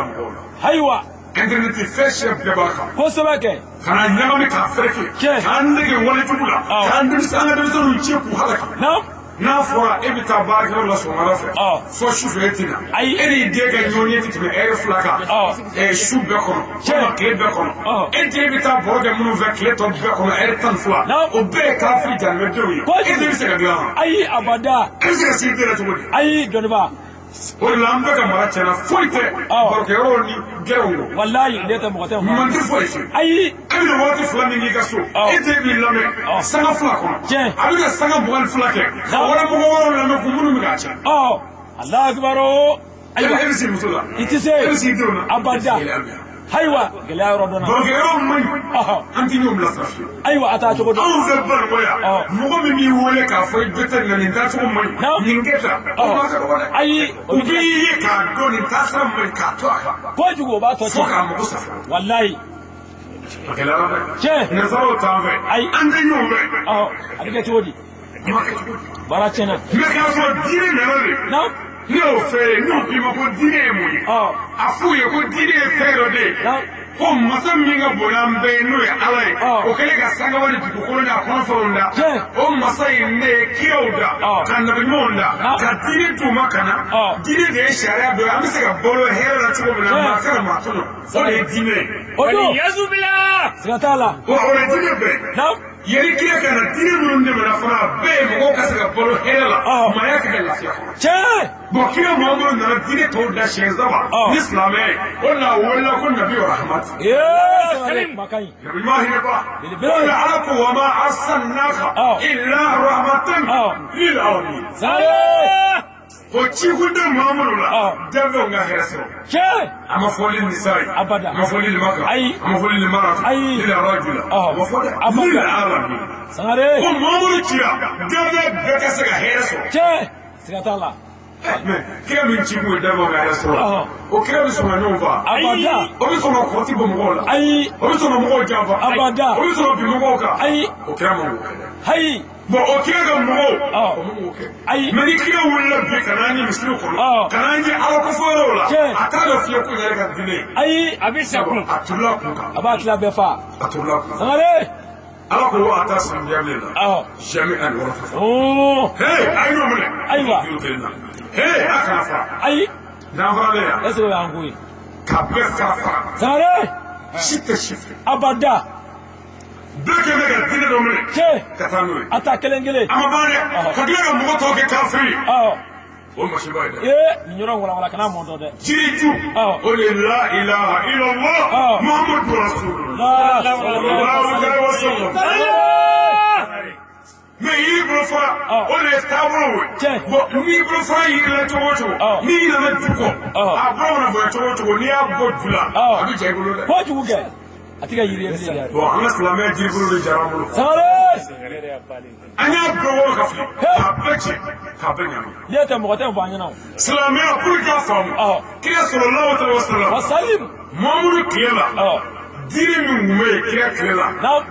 Ayiwa. Intɛrinɛti fɛn siɲɛ bɛɛ b'a kan. Kosɛbɛ kɛ. Ka na ɲagami k'a fereke. Tiɲɛ. K'an nege walejugu la. K'an denmisɛn an ka denmisɛnninw ci k'u halaki. Naam. N'a fɔra e bɛ taa baarakɛyɔrɔ la sɔgɔmada fɛ, fo su fɛ e tɛ na. Ayi. E n'i den ka ɲɔgɔn ye tɛ tɛmɛ ɛri 2 kan. Su bɛɛ kɔnɔ. Walima tile bɛɛ kɔnɔ. E den bɛ taa baro kɛ minnu fɛ tile tɔ bɛɛ kɔnɔ ɛri 12. O bɛɛ ye kafiri janimɛdenw ye. E den bɛ se ka dilan wa? Ayi abada. E bɛ se ka sigi den na cogo di? Ayi dɔnniba. O de la an bɛɛ ka mara tiɲɛna, foyi tɛ barokɛyɔrɔw ni gɛrɛnw kɔ. Walayi ne tɛ mɔgɔ tɛ. Ɲuman tɛ foyi fiyewu. Ayi. E bɛna waati 2 min k'i ka so, e den b'i lamɛn sanga 2 kɔnɔ. Tiɲɛ. A bɛna sanga 22 kɛ ka wɛrɛ mɔgɔ wɔɔrɔ lamɛn ko minnu bɛ k'a tiɲɛ. Alahu akibaru. Ayiwa e bɛ se muso la. I tɛ se. E bɛ se i denw na. Abada. Ayiwa gɛlɛya yɔrɔ dɔnna. Barokɛyɔrɔ man ɲi. An tɛ ɲɔgɔn bilasira fiyewu. Ayiwa a t'a cogo dɔn. Anw fɛ Bamakɔ yan, mɔgɔ min b'i wele k'a fɔ i bɛ taa nin taacogo man ɲi, nin kɛ tan, o ma kɛ dɔgɔ dɛ. Ayi. U b'i ye k'a dɔn nin taasira man ɲi k'a to a kan. Kojugu o b'a tɔ tiɲɛ. Fo k'a mago sa fɔlɔ. Walayi. A gɛlɛyara dɛ. Tiɲɛ. Nansaraw t'an fɛ. Ayi. An tɛ ɲɔgɔn fɛ. A bɛ kɛ cogo di? A ma kɛ cogo di? Baara tiɲɛna. Mɛ k'a sɔrɔ diinɛ nana de. Naam. Ne y'o fɛ ye, n'o k'i ma ko diinɛ ye mun ye? A f'u ye ko diinɛ ye fɛn dɔ de ye. Ko masa min ka bon n'an bɛɛ ye n'o ye Ala ye, o kɛlen ka sangawa ni dugukolo n'a kɔnɔfɛnw da, o masa in ne ye kiraw da, ka nabiɲumanw da, ka diinɛ d'u ma ka na. Diinɛ de ye sariya dɔ ye, an bɛ se ka balo hɛrɛ la cogo min na, maa kana maa tɔɲɔ, o de ye diinɛ ye. O don. Siga t'a la. Wa o ye diinɛ bɛɛ ye. Yɛrɛ kira ka na diinɛ minnu dɛmɛna fana, a bɛɛ ye mɔgɔw ka se ka balo hɛrɛ la, maaya ka kɛ lafiya kɔnɔ. Tiɲɛ. Bɔn kira Muhamadu nana diinɛ tɔw da siɲɛ 3 ni silamɛ ye, o de la a welela ko Nabi Rahmat. Ee kumakan ɲi. Nabi ɲuman hinɛ ba. O de la Ala ko wa ma arsalnaka illa rahmatan lil alamin. Sangare. O cikun tɛ Muhamadu la, danfɛnw ka hɛrɛ sɔrɔ. Tiɲɛ. A ma fɔ lil nisa'i. Abada. A ma fɔ lil maka. Ayi. A ma fɔ lil marati. Ayi. Lil rajula. A ma fɔ dɛ. Abada. Lil alamin. Sangare. Ko Muhamadu cira, danfɛn bɛɛ ka se ka hɛrɛ sɔrɔ. Tiɲɛ. Siga t'a la. Mɛ kira min ci kun ye danfɛnw ka hɛrɛ sɔrɔ, o kira bɛ sɔn ka ɲɔgɔn faa. Abada. O bɛ sɔn ka kɔrɔti bɔ mɔgɔw la. Ayi. O bɛ sɔn ka mɔgɔw janfa. Abada. O bɛ sɔn ka bin mɔgɔw kan. Ayi. O kira man k'o kɛ dɛ. Ayi. Bon o kira ka mɔgɔw, o man k'o kɛ. Ayi. Mɛ ni kira wulila bi ka n'an ye misiri kɔnɔ, ka n'an ye Ala kofɔyɔrɔw la, a t'a dɔn fiyewu ko yɛrɛ ka diinɛ ye. Ayi. A bɛ sa kun. A turula kun kan. A b'a tila bɛɛ fa. A turula kun kan. Sangare. Ala ko wa a t'a sɔn diya la. Jamais a yɔrɔ tɛ fɔ. Hey, a ye ɲɔgɔn minɛ. Ayiwa. Hey, a kana fara. Ayi. N'an faralen yan. Est-ce que o y'an ko ye? Ka bɛɛ fara fara. Sangare. Si tɛ si fɛ. Abada. Bɛɛ kɛ bɛ ka diinɛ dɔ minɛ. Tiɲɛ. Ka taa n'o ye. A ta kelen kelen. A ma ban dɛ. Ka tila ka mɔgɔ tɔw kɛ kafiri. O masiba ye dɛ. Ee nin yɔrɔ walawala kana mɔn dɔ dɛ. Jiriju. O de ye la ilaha illallah. Muhammadu rasulullah. Sallallahu alaihi wa sallam. Mɛ yiri bolo fara, o de ye taabolo ye. Bɔn n'i bolo fara yiri la cogo o cogo, n'i nana ju kɔ, a bolo mana bonya cogo o cogo, n'i y'a bɔ ju la, a bɛ ja i bolo dɛ. Kojugu kɛ. A tɛ ka yiri ye bilen dɛ. Bɔn an ka silamɛya jiribolo de jara an bolo. Sangare. An y'a bɛɛ wɔrɔ ka fili, k'a bɛɛ tiɲɛ, k'a bɛɛ ɲagami. N'i tɛ mɔgɔ tɛ fɔ an ɲɛna o. Silamɛya pour que k'a faamu. Kira sallallahu alaihi wa sallam. Wa salim. Muhamadu tile la. Diinɛ min tun bɛ yen kira tile la.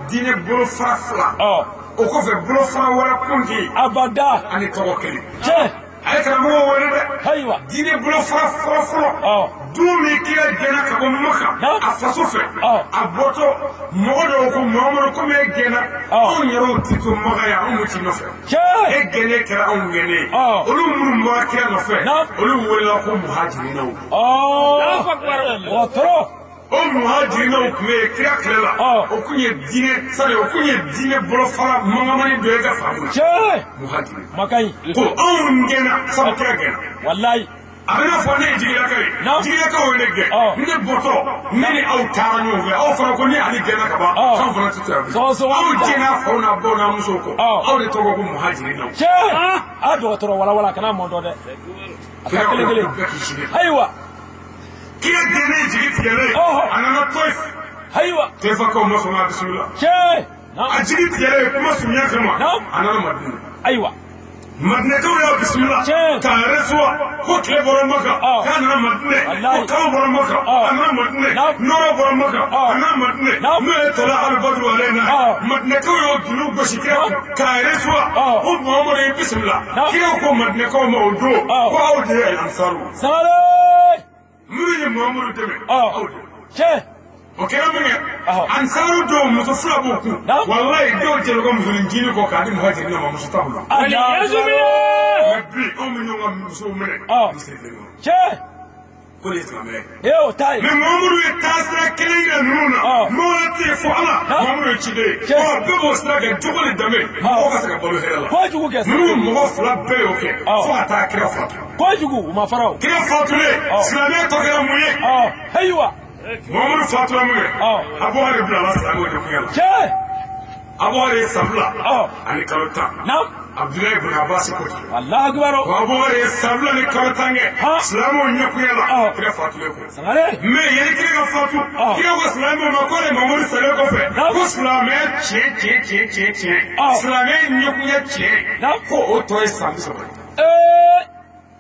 Diinɛ bolo fara 2. O kɔfɛ bolo fara wɛrɛ kun tɛ yen. Abada. Ani tɔgɔ kelen. Tiɲɛ. A ye karamɔgɔw wele dɛ. Ayiwa. Diinɛ bolo fara fɔlɔ fɔlɔ. Don min kira gɛnna ka bɔ Maka. A faso fɛ. A bɔtɔ mɔgɔ dɔw ko Muhamadu komi e gɛnna. Anw yɛrɛw ti to Maka yan, anw t'i nɔfɛ. Tiɲɛ. E gɛnnen kɛra anw gɛnnen ye. Olu minnu bɔra kira nɔfɛ. Olu welela ko muhajirinaw. Dɔgɔtɔrɔ. O muhajirinaw tun bɛ yen kira tile la. O kun ye diinɛ sani o kun ye diinɛ bolofara mankamani dɔ ye ka faamu na. Tiɲɛ. Muhajiri. Kumakan ɲi. Ko anw gɛnna sabu kira gɛnna. Walayi. A bɛna fɔ ne ye jigilakaw ye. Jigilakaw ye ne gɛn. Ne bɔtɔ ne ni aw taara ɲɔgɔn fɛ, aw fana ko ni ale gɛnna ka ban, k'anw fana tɛ to yan bilen. Aw jɛnna faw n'a baw n'a musow kɔ. Aw de tɔgɔ ko muhajirinaw. Tiɲɛ. A dɔgɔtɔrɔ walawala kana mɔn dɔ dɛ. A ka kelen kelen. Bɛɛ k'i sigi. Ayiwa. Kira gɛnnen jigi tigɛlen. A nana Tɔyif. Ayiwa. Tefakaw ma sɔn k'a bisimila. Tiɲɛ. A jigi tigɛlen kuma surunya kama a nana Madina. Ayiwa. Madinɛkaw y'a bisimila k'a recevoir ko tile bɔra Maka k'a nana Madinɛ, ko kalo bɔra Maka a nana Madinɛ, nɔrɔ bɔra Maka a nana Madinɛ, n'o ye tala alibaduru ale na. Madinɛkaw y'o dunu gosi kira k'a recevoir ko Muhamadu ye bisimila. Kira ko Madinɛkaw ma o don ko aw de ye ansaru. Sangare. Minnu ye Muhamadu dɛmɛ aw de. Tiɲɛ. O kɛra min kɛ ansaru dɔw muso fila b'u kun walayi dɔw jɛlen ko musonin jini kɔ k'a di muhajirina ma muso t'a bolo. Mais bi anw bɛ ɲɔgɔn ka musow minɛ misiri kelen kɔnɔ. Tiɲɛ. Ko de ye silamɛya ye. Ee o t'a ye. Mais Muhamadu ye taasira kelen yira ninnu na. Mɔgɔ tɛ yen fo Ala. Muhamadu ye ciden ye. Ɔ bɛɛ b'o sira kɛ jogo ni danbe mɔgɔw ka se ka balo hɛrɛ la. Kojugu kɛ. Ninnu mɔgɔ fila bɛɛ y'o kɛ fo ka taa kira fatu. Kojugu u ma fara o. Kira fatulen silamɛya tɔ kɛra mun ye. Ayiwa. Muhamadu fatura mun kɛ Abubakar bilala silamɛw ɲɛkunya la. Tiɲɛ. Abubakar ye san 2 ani kalo 10. Abudulayi ibn Abbas ko ten. Alahu akibaru. Abubakar ye san 2 ni kalo 10 kɛ silamɛw ɲɛkunya la kira fatulen kɔ. Sangare. Mais yanni kira ka fatu kira ko silamɛw ma k'ale Muhamadu salen kɔfɛ ko silamɛya tiɲɛ tiɲɛ tiɲɛ tiɲɛ tiɲɛ silamɛya ɲɛkunya tiɲɛ ko o tɔ ye san 30 ye.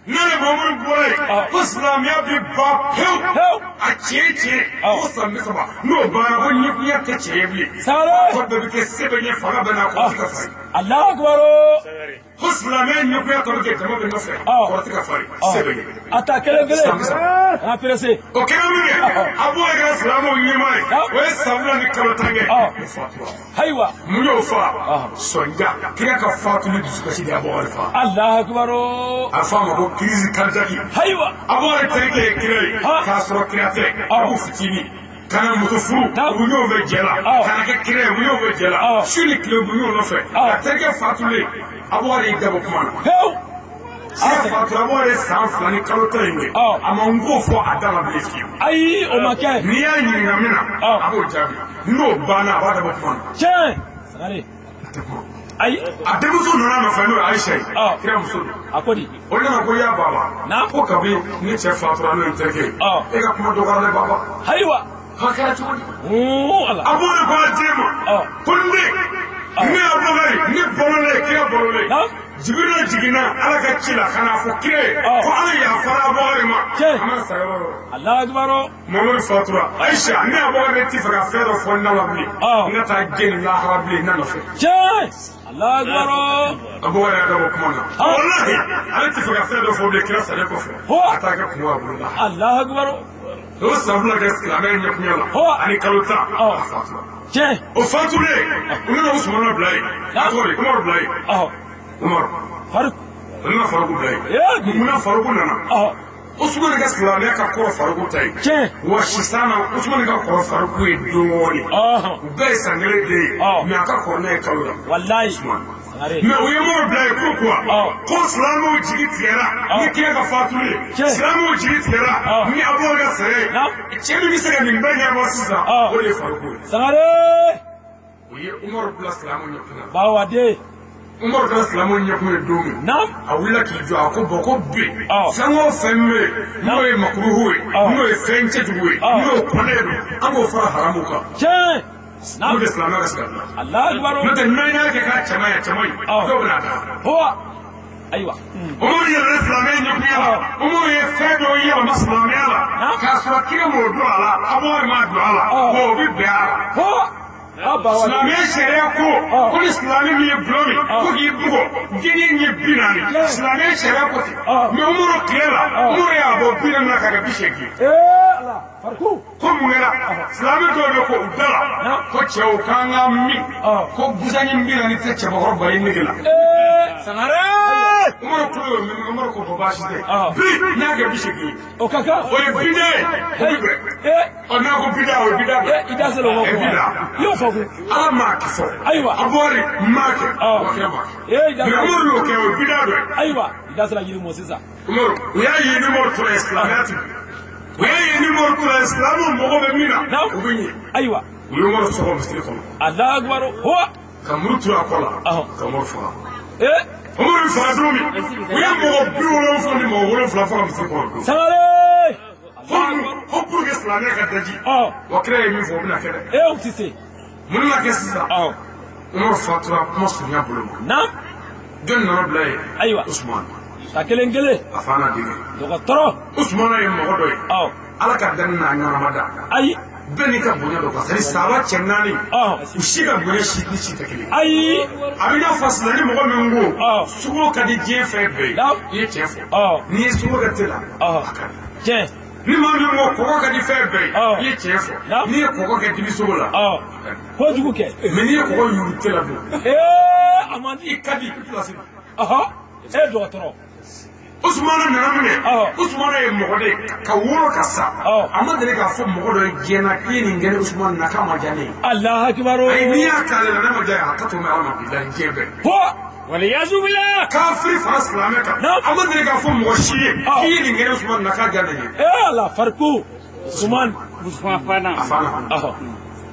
N'ale Muhamadu bɔra yen ko silamɛya bi ban pewu a tiɲɛ tiɲɛ ko san 30 n'o banna ko ɲɛkunya tɛ tiɲɛ ye bilen. Sangare. Ko bɛɛ bɛ kɛ se bɛ ɲɛ fanga bɛ n'a kɔrɔ tɛ ka fari. Alahu akibaru. Ko silamɛya ɲɛkunya tɔ bɛ kɛ jama bɛ nɔfɛ kɔrɔ tɛ ka fari se bɛ ɲɛ. A ta kelen kelen. San 30. An pressé. O kɛra min kɛ Abubakar kɛra silamɛw ɲɛmaa ye o ye san 2 ni kalo 10 kɛ o fatura. Ayiwa. Mun y'o fa sɔnja kira ka fatuli dusukasi de Abubakar fa. Alahu akibaru. A fɔ a ma ko crise cardiaque. Ayiwa. Abubakar terikɛ ye kira ye k'a sɔrɔ kira tɛ a b'u fitinin. Kana muso furu u bɛ ɲɔgɔn fɛ jɛ la kana kɛ kira ye u bɛ ɲɔgɔn fɛ jɛ la su ni tile u bɛ ɲɔgɔn nɔfɛ a terikɛ fatulen Abubakar y'i dabɔ kuma na. Pewu. Kira fatura Abubakar ye san 2 ni kalo 10 in kɛ a ma n ko fɔ a da la bilen fiyewu. Ayi o ma kɛ. N'i y'a ɲininka min na a b'o jaabi n'o banna a b'a dabɔ kuma na. Tiɲɛ. Sangare. A tɛ kuma. Ayi. A denmuso nana nɔfɛ n'o ye Ayisa ye. Kira muso don. A ko di. O de nana ko ya baba. Ko kabi ne cɛ fatura n'o ye n terikɛ ye. E ka kuma dɔgɔyara dɛ baba. Ayiwa. A kɛra cogo di. Ala. Abubakar ko a den ma. Ko n den. Ne Abubakar ne balolen kira balolen. Jibirila jiginna Ala ka ci la ka n'a fɔ kira ye ko Ala yafara Abubakar ma. A mana sa yɔrɔ o yɔrɔ. Alahu akibaru. Muhamadu fatura Ayisa ne Abubakar ne ti fɛ ka fɛn dɔ fɔ n da la bilen. N ka taa gɛn lahara bilen n na nɔfɛ. Tiɲɛ. Alahu akibaru. Abubakar y'a dabɔ kuma na. Walahi ale ti fɛ ka fɛn dɔ fɔ bilen kira salen kɔfɛ. A t'a kɛ kungo a bolo la. Alahu akibaru. O san 2 kɛ silamɛya ɲɛkunya la ani kalo 10 a fatura. Tiɲɛ. O fatulen u nana Usumana bila yen. A tɔgɔ di Umaru bila yen. Umaru. Faruk. U nana Faruku bila yen. Munna Faruku nana. Usumani ka silamɛya ka kɔrɔ Faruku ta ye. Tiɲɛ. Wa sisan na Usumani ka kɔrɔ Faruku ye dɔɔnin. U bɛɛ ye san kelen den ye. Mais a ka kɔrɔ n'a ye kalo la. Walayi. Usumani. Mais u ye Umaru bila yen pourquoi. Ko silamɛw jigi tigɛra ni kira ka fatuli ye. Silamɛw jigi tigɛra ni Abubakar ka saya ye. Cɛ min bɛ se ka nin bɛɛ ɲɛnabɔ sisan o de ye Faruku ye. Sangare. U ye Umaru bila silamɛw ɲɛkunna. Bawaden. Umaru kɛra silamɛw ɲɛkun ye don min. A wulila k'i jɔ a ko bɔn ko bi fɛn o fɛn bɛ yen n'o ye makuruhu ye n'o ye fɛn cɛjugu ye n'o kɔnɛ don an b'o fara haramu kan. Tiɲɛ. N'o de silamɛya ka se ka bila. Alahu akibaru. N'o tɛ n'an y'a kɛ k'a cɛman ye a cɛman ɲi dɔw bɛna a da. Ayiwa. Umaru yɛlɛla silamɛya ɲɛkunya la. Umaru ye fɛn dɔw yɛlɛma silamɛya la. K'a sɔrɔ kira m'o don a la Abubakar m'a don a la wa o bɛ bɛn a la. Silamɛya sariya ko ko ni silamɛ min ye gulɔ min ko k'i bugɔ geni ye 40 silamɛya sariya ko ten mais Umaru tile la Umaru y'a bɔ 40 na ka kɛ 80 ye. Ko mun kɛra silamɛ dɔw bɛ ko u da la ko cɛw k'an ka min ko busanni 40 tɛ cɛbakɔrɔ bali nege la. Sangare. Umaru kulo y'o min Umaru ko baasi tɛ bi n y'a kɛ 80 ye. O ka kan. O ye bida ye o bɛ bɛn. Ɔ n'a ko bida o ye bida bɛn. I da sera o ma kuma. I y'o fɔ koyi. Ala m'a kɛ fɔ. Ayiwa. Abubakar m'a kɛ. Wa kira m'a kɛ. Mais Umaru y'o kɛ o ye bida dɔ ye. Ayiwa i da sera yiri mɔ sisan. Umaru u y'a ye ni Umaru tora ye silamɛya ti. U y'a ye ni Umaru tora ye silamɛw mago bɛ min na o bɛ ɲɛ. Ayiwa. U ye Umaru sɔgɔ misiri kɔnɔ. Alahu akibaru. Ka muru turu a kɔ la. Ka Umaru faga. Umaru faga don min u ye mɔgɔ 70 ni mɔgɔ 7 faga misiri kɔnɔ. Sangare. Ko pour que silamɛya ka daji. Wa kira ye min fɔ o bɛna kɛ dɛ. O tɛ se. Mun na kɛ sisan. Umaru fatura kuma surunya bolo ma. Naam. Jɔn nana bila yen? Ayiwa. Usman. Ka kelen kelen. A fa n'a denkɛ. Dɔgɔtɔrɔ. Usman ye mɔgɔ dɔ ye. Ɔ. Ala ka danni n'a ɲɛnama da. Ayi. Bɛɛ n'i ka bonya dɔ kan. C'est à dire sahaba cɛ naani. Ɔ. U si ka bonya si ni si tɛ kelen. Ayi. A bɛ n'a fɔ sisan ni mɔgɔ min ko. Ɔ. Sugo ka di diɲɛ fɛn bɛɛ ye. Naam. I ye tiɲɛ fɔ. Ɔ. N'i ye sugo kɛ te la. Ɔ. A ka di. Tiɲɛ. Ni maa min ko kɔgɔ ka di fɛn bɛɛ ye. Ɔ. I ye tiɲɛ fɔ. Naam. N'i ye kɔgɔ kɛ dibi sogo la. Ɔ. Kojugu kɛ. Mais n'i ye kɔgɔ yuru te la dun. Ee a man di. I ka di i place la. Ɔhɔ. E dɔgɔtɔrɔ. Usumana nana min kɛ. Ɔ. Usumana ye mɔgɔ de ye ka wolo ka sa. Ɔ. A ma deli k'a fɔ mɔgɔ dɔ ye diɲɛ na k'i ye nin kɛ ne Usumana na k'a ma diya ne ye. Alahu akibaru. Ayi n'i y'a k'ale la n'a ma diya ye a ka to mɛn Ala ma bilahi diɲɛ bɛɛ. Hɔ. Waliyazu billah. Kafiri fara silamɛ kan. Naam. A ma deli k'a fɔ mɔgɔ si ye Ɔ. k'i ye nin kɛ ne Usumana na k'a diya ne ye. Ee ala fariku. Usman. Usman fana. A fa na. Ɔhɔ.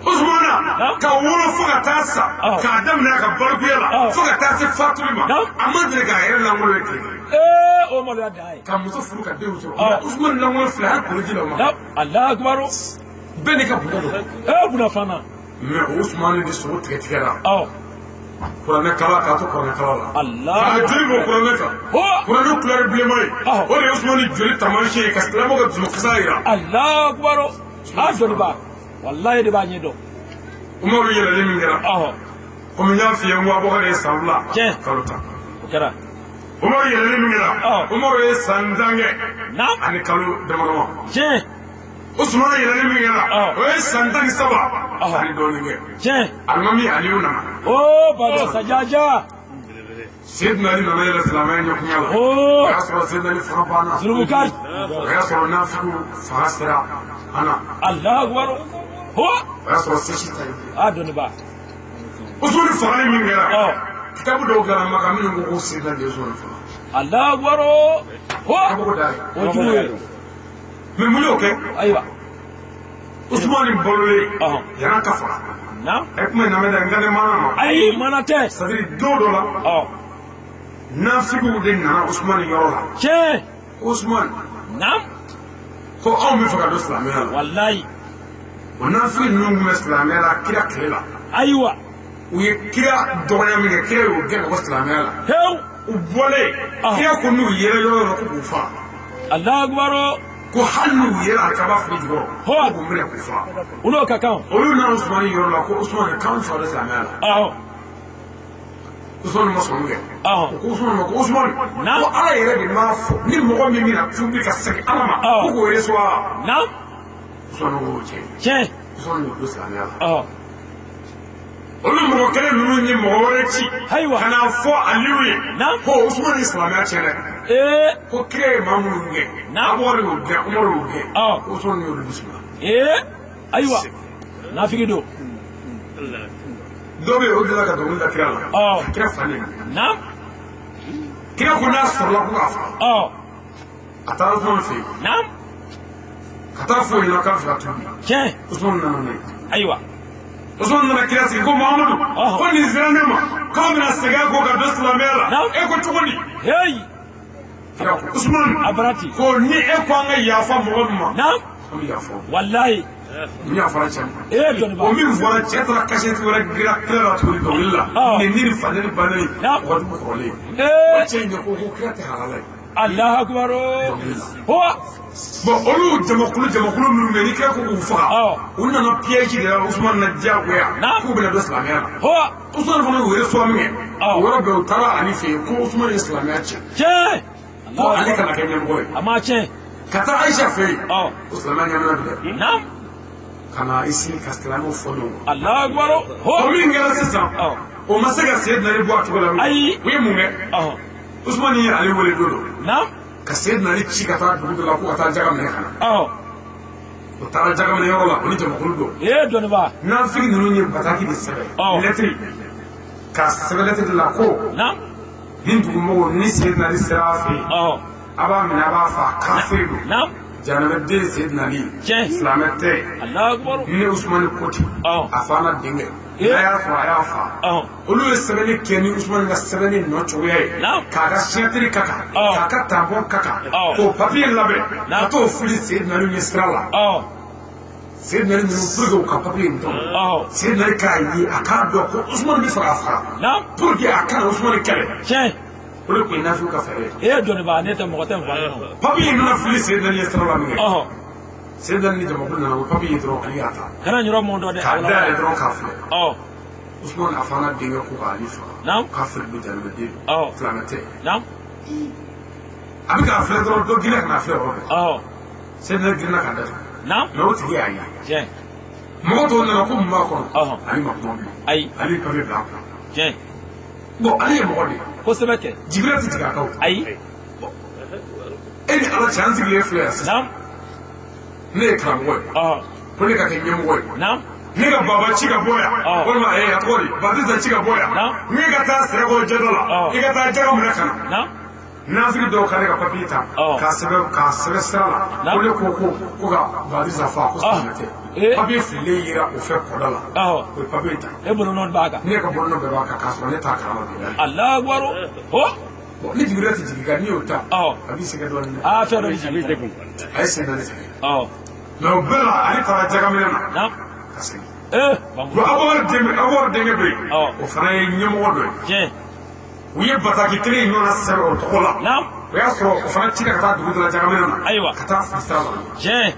Usumana Naam. ka wolo fo ka taa sa. Ɔ. K'a daminɛ a ka balikuya la Ɔ. fo ka taa se fatuli ma. Naam. A ma deli k'a yɛrɛ lankolon ye tile kelen. Ee o maloya dan ye. Ka muso furu ka denw sɔrɔ. Ɔ. Usumana lankolon filɛ hali koloji la o ma. Naam. Alahu akibaru. Bɛɛ n'i ka bonya don. Ee kunnafana. Mais o Usumana de sogo tigɛ tigɛ la. Ɔ. Kuranɛ kala k'a to kuranɛ kala la. Alahu. K'a joli bɔ kuranɛ kan. Hɔ. Kuranɛ kulɛri bilenman ye. Ɔhɔ. O de ye Usumani joli taamasiyɛn ye ka silamɛw ka dusukasa jira. Alahu akibaru. A dɔnni ba. Walayi de b'a ɲɛ dɔn. Umaru yɛlɛli min kɛra. Ɔhɔ. Komi n y'a f'i ye n ko Abubakar ye san 2. Tiɲɛ. Kalo 10. O kɛra. Umaru yɛlɛli min kɛra. Ɔhɔ. Umaru ye san 10 kɛ. Naam. Ani kalo damadama. Tiɲɛ. Usumana yɛlɛli min kɛra. Ɔhɔ. O ye san 13. Ɔhɔ. Ani dɔɔnin kɛ. Tiɲɛ. Alimami Aliyu nana. O baba sajaja. Seydina Ali nana yɛlɛ silamɛya ɲɛkunya la. O. O y'a sɔrɔ Seydina Ali fanga banna. Zurubukari. O y'a sɔrɔ nafigiw fanga sera an na. Alahu akibaru. Hɔ. O y'a sɔrɔ sesi ta ye. A dɔnni ba. Usumani fagali min kɛra. Ɔ. Kitabu dɔw dilanna Maka minnu ko ko Seydina Ali ye Usumani faga. Alahu akibaru. Hɔ. Kabako da ye. O jugu ye. Mais mun y'o kɛ? Ayiwa. Usumani balolen. Ɔhɔn. Yan'a ka faga. Naam. A ye kuma in lamɛn dɛ n kan tɛ maana ma. Ayi mana tɛ. C'est à dire don dɔ la. Ɔ. Nafigiw de nana Usumani yɔrɔ la. Tiɲɛ. Usumani Naam. ko anw bɛ fɛ ka don silamɛya la. Walayi. O nafigi ninnu tun bɛ silamɛya la kira tile la. Ayiwa. U ye kira dɔgɔya min kɛ kira y'o gɛn ka bɔ silamɛya la. Hewu. U bɔlen kira ko n'u yera yɔrɔ o yɔrɔ ko k'u faga. Alahu akibaru. Ko hali n'u yera alikaba fili jukɔrɔ. Hɔ. Ko k'u minɛ k'u faga. U n'o ka kan. Olu nana Usumani yɔrɔ la ko Usumani k'anw fa don silamɛya la. Ɔhɔ. Usumani ma sɔn kɛ. Ɔhɔ. U ko Usumani ma ko Usumani. Naam. Ko Ala yɛrɛ de m'a fɔ ni mɔgɔ min bɛna tuubi ka segin Ala ma. Ɔhɔ. Ko k'o recevoir. Naam. Usumani ko tiɲɛ. Tiɲɛ. Usumani y'o don silamɛya la. Ɔhɔ. Olu mɔgɔ kelen ninnu ye mɔgɔ wɛrɛ ci. Ayiwa. Ka n'a fɔ Aliyu ye. Naam. Ko Usumani ye silamɛya tiɲɛ dɛ. Ee. Ko kira ye maa minnu gɛn. Naam. Abubakar y'o gɛn Umaru y'o gɛn. Ɔhɔ. Ko Usumani y'olu bisimila. Ee. Ayiwa. Nafigi don. Dɔ bɛ yen o delila ka dɔnkili da kira la. Ɔhɔ. Kira fa nɛni. Naam. Kira ko n'a sɔrɔla ko k'a faga. Ɔhɔ. A taara Usumani fɛ yen. Naam. Ka taa fɔ o ɲɛna k'a bɛ fɛ ka tuubi. Tiɲɛ. Usumani nana n'a ye. Ayiwa. Usumani nana kira sigi ko Muhamadu. Ɔhɔ. Ko nin sera ne ma. K'aw bɛna segin a kɔ ka don silamɛya la. Naam. E ko cogo di? Heyi. Kira ko Usumani. A barati. Ko ni e ko an ka yafa mɔgɔ min ma. Naam. An bɛ yafa o ma. Walayi. N yafara cɛ ma. Ee dɔnni ba. O min fɔra cɛ taara kasɛti wɛrɛ gira kira la tuguni dɔnkili la. Ɔhɔ. Nin ni fa ni ba ni Naam. o ka jugu kɔrɔlen. O Ee. cɛ in de ko ko kira tɛ halala ye. Alahu akibaru. Hɔ. Bon olu jamakulu minnu bɛ yen ni kira ko k'u faga. Ɔhɔ. U nana piège de la Usumani na diyagoya. Naam. K'u bɛna don silamɛya la. Hɔ. Usumani fana y'u reçoit min kɛ. Ɔhɔ. O yɔrɔ bɛɛ u taara Ali fɛ yen ko Usumani ye silamɛya tiɲɛ. Tiɲɛ. Ko Ale kana kɛ ɲɛmɔgɔ ye. A ma tiɲɛ. Ka taa Ayisa fɛ yen. Ɔhɔ. Ko silamɛya ɲɛmina bi dɛ. Naam. Ka na i sigi ka silamɛw fɔ ɲɔgɔn kɔ. Alahu akibaru. O Hɔ. min kɛra sisan. Ɔhɔ. O ma se ka Seydina Ali bɔ a cogo la. Ayi. U ye mun kɛ? Ɔhɔ. Usumani ye Ale wele don dɔ. Naam. Ka Seydina Ali ci ka taa dugu dɔ la ko ka taa jaga minɛ ka na. Ɔhɔ. O taara jaga minɛ yɔrɔ la o ni jamakulu dɔ. Ee dɔnni ba. Nafigi ninnu ye bataki de sɛbɛn. Ɔhɔ. Lɛtiri. K'a sɛbɛn lɛtiri la ko Naam. nin dugumɔgɔw ni Seydina Ali sera a fɛ yen. Ɔhɔ. A b'a minɛ a b'a fa kafiri don. Naam. Janaba-den Seydina Ali. Tiɲɛ. Silamɛ tɛ. Alahu akibaru. Ni Usumani ko ten. Ɔhɔ. A fa n'a denkɛ. Ee. N'a y'a sɔrɔ a y'a fa. Ɔhɔ. Olu ye sɛbɛnni kɛ ni Usumani ka sɛbɛnni nɔ cogoya ye. Naam. K'a ka signature ka kan. Ɔhɔ. K'a ka tampon ka kan. Ɔhɔ. K'o papier labɛn. Naam. Ka t'o fili Seydina Ali ɲɛ sira la. Ɔhɔ. Seydina Ali ninnu pour que u ka papier in dɔn. Seydina Ali k'a ye a k'a dɔn ko Usumani bɛ fɛ k'a faga. Pour que a kana Usumani kɛlɛ. Tiɲɛ. O de tun ye Nafiw ka fɛɛrɛ ye. E ye dɔnnibaa ne tɛ mɔgɔ tɛ n fa ɲɛna. Papier in nana fili Seydina Ali ye sira la min kɛ. Seydina Ali ni jamakulu nana o papier in dɔrɔn Ali y'a ta. Kana ɲɔrɔ mɔn dɔn dɛ. K'a dayɛlɛ dɔrɔn k'a filɛ. Usumani a fana denkɛ ko k'ale faga. K'a feere don janɛmɛ den don. Silamɛ tɛ. A bɛ k'a filɛ dɔrɔn dɔ girinna ka na filɛ yɔrɔ bɛɛ. Seydina Ali girinna k'a datugu. Mais o tigi y'a ye. Mɔgɔ tɔw nana ko mun b'a kɔnɔ. Ale ma kuma bilen. Ayi. Ale ye papier bila a kunna. Tiɲɛ. Bon ale ye mɔgɔ de ye. Kosɛbɛ kɛ. Jibira tɛ jigin a kan o. Ayi. E ni Ala cɛ an sigilen filɛ yan sisan. Ne ye karamɔgɔ ye. Ko ne ka kɛ ɲɛmɔgɔ ye. Ne ka baba ci ka bɔ yan. Walima a tɔgɔ di Batista ci ka bɔ yan. Ne ka taa Sɛrɛkɔrɔ jɛda la. I ka taa jaga minɛ ka na. Nafigi dɔw ka ne ka papiye ta k'a sɛbɛn sira la ko ne ko ko ka Batista fa ko silamɛ tɛ papiye fililen yera o fɛ kɔda la o ye papiye ta e bolonɔ b'a kan ne ka bolonɔ bɛɛ b'a kan k'a sɔrɔ ne t'a kalama bi Alahu akibaru bon ni Jibirila tɛ jigin kan n'i y'o ta a b'i sɛgɛn dɔɔnin dɛ aa fɛn dɔ b'i jigin a ye sen naani sɛgɛn mais o bɛɛ la ale taara jagaminɛ na ka segin bon Abubakar denkɛ bɛ yen o fana ye ɲɛmɔgɔ dɔ ye u ye bataki kelen in ɲɔgɔnna sɛbɛn o tɔgɔ la o y'a sɔrɔ o fana cira ka taa dugu dɔ la jagaminɛ na ayiwa ka taa fili sira la tiɲɛ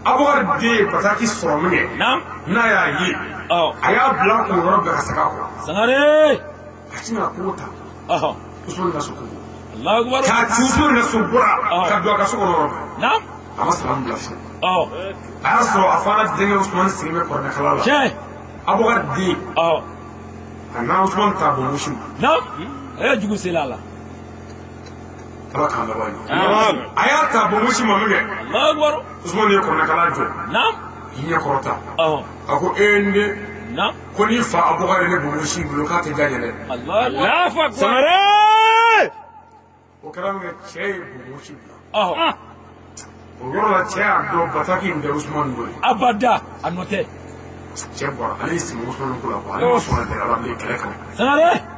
Abubakar den ye bataki sɔrɔ min kɛ n'a y'a ye a y'a bila kun yɔrɔ bɛɛ ka segin a kɔ Sangare a ti na kogo ta Usumani ka so kogo Alahu akibaru k'a ci Usumani ka so bɔra ka don a ka so kɔnɔ yɔrɔ bɛɛ a ma salamu bila fiyewu a y'a sɔrɔ a fana denkɛ Usumani sigilen bɛ kɔrɔnɛkala la tiɲɛ Abubakar den a n'a Usumani ta bɔn musi ma e jugu sela a la Ala k'an laban ye a y'a ta bonbosi ma min kɛ Alahu akibaru Usumani ye kɔrɔnɛkala jɔ i ɲɛ kɔrɔta a ko e n den ko n'i fa Abubakar ye ne bonbosi bolo k'a tɛ diya n ye dɛ Alahu akibaru Sangare o kɛra min kɛ cɛ ye bonbosi bila o yɔrɔ la cɛ y'a dɔn bataki in tɛ Usumani dɔ ye abada a nɔ tɛ cɛ bɔra ale y'i sigi Usumani ko la quoi ale ma sɔn ka gɛrɛ a la bilen kɛlɛ kama Sangare.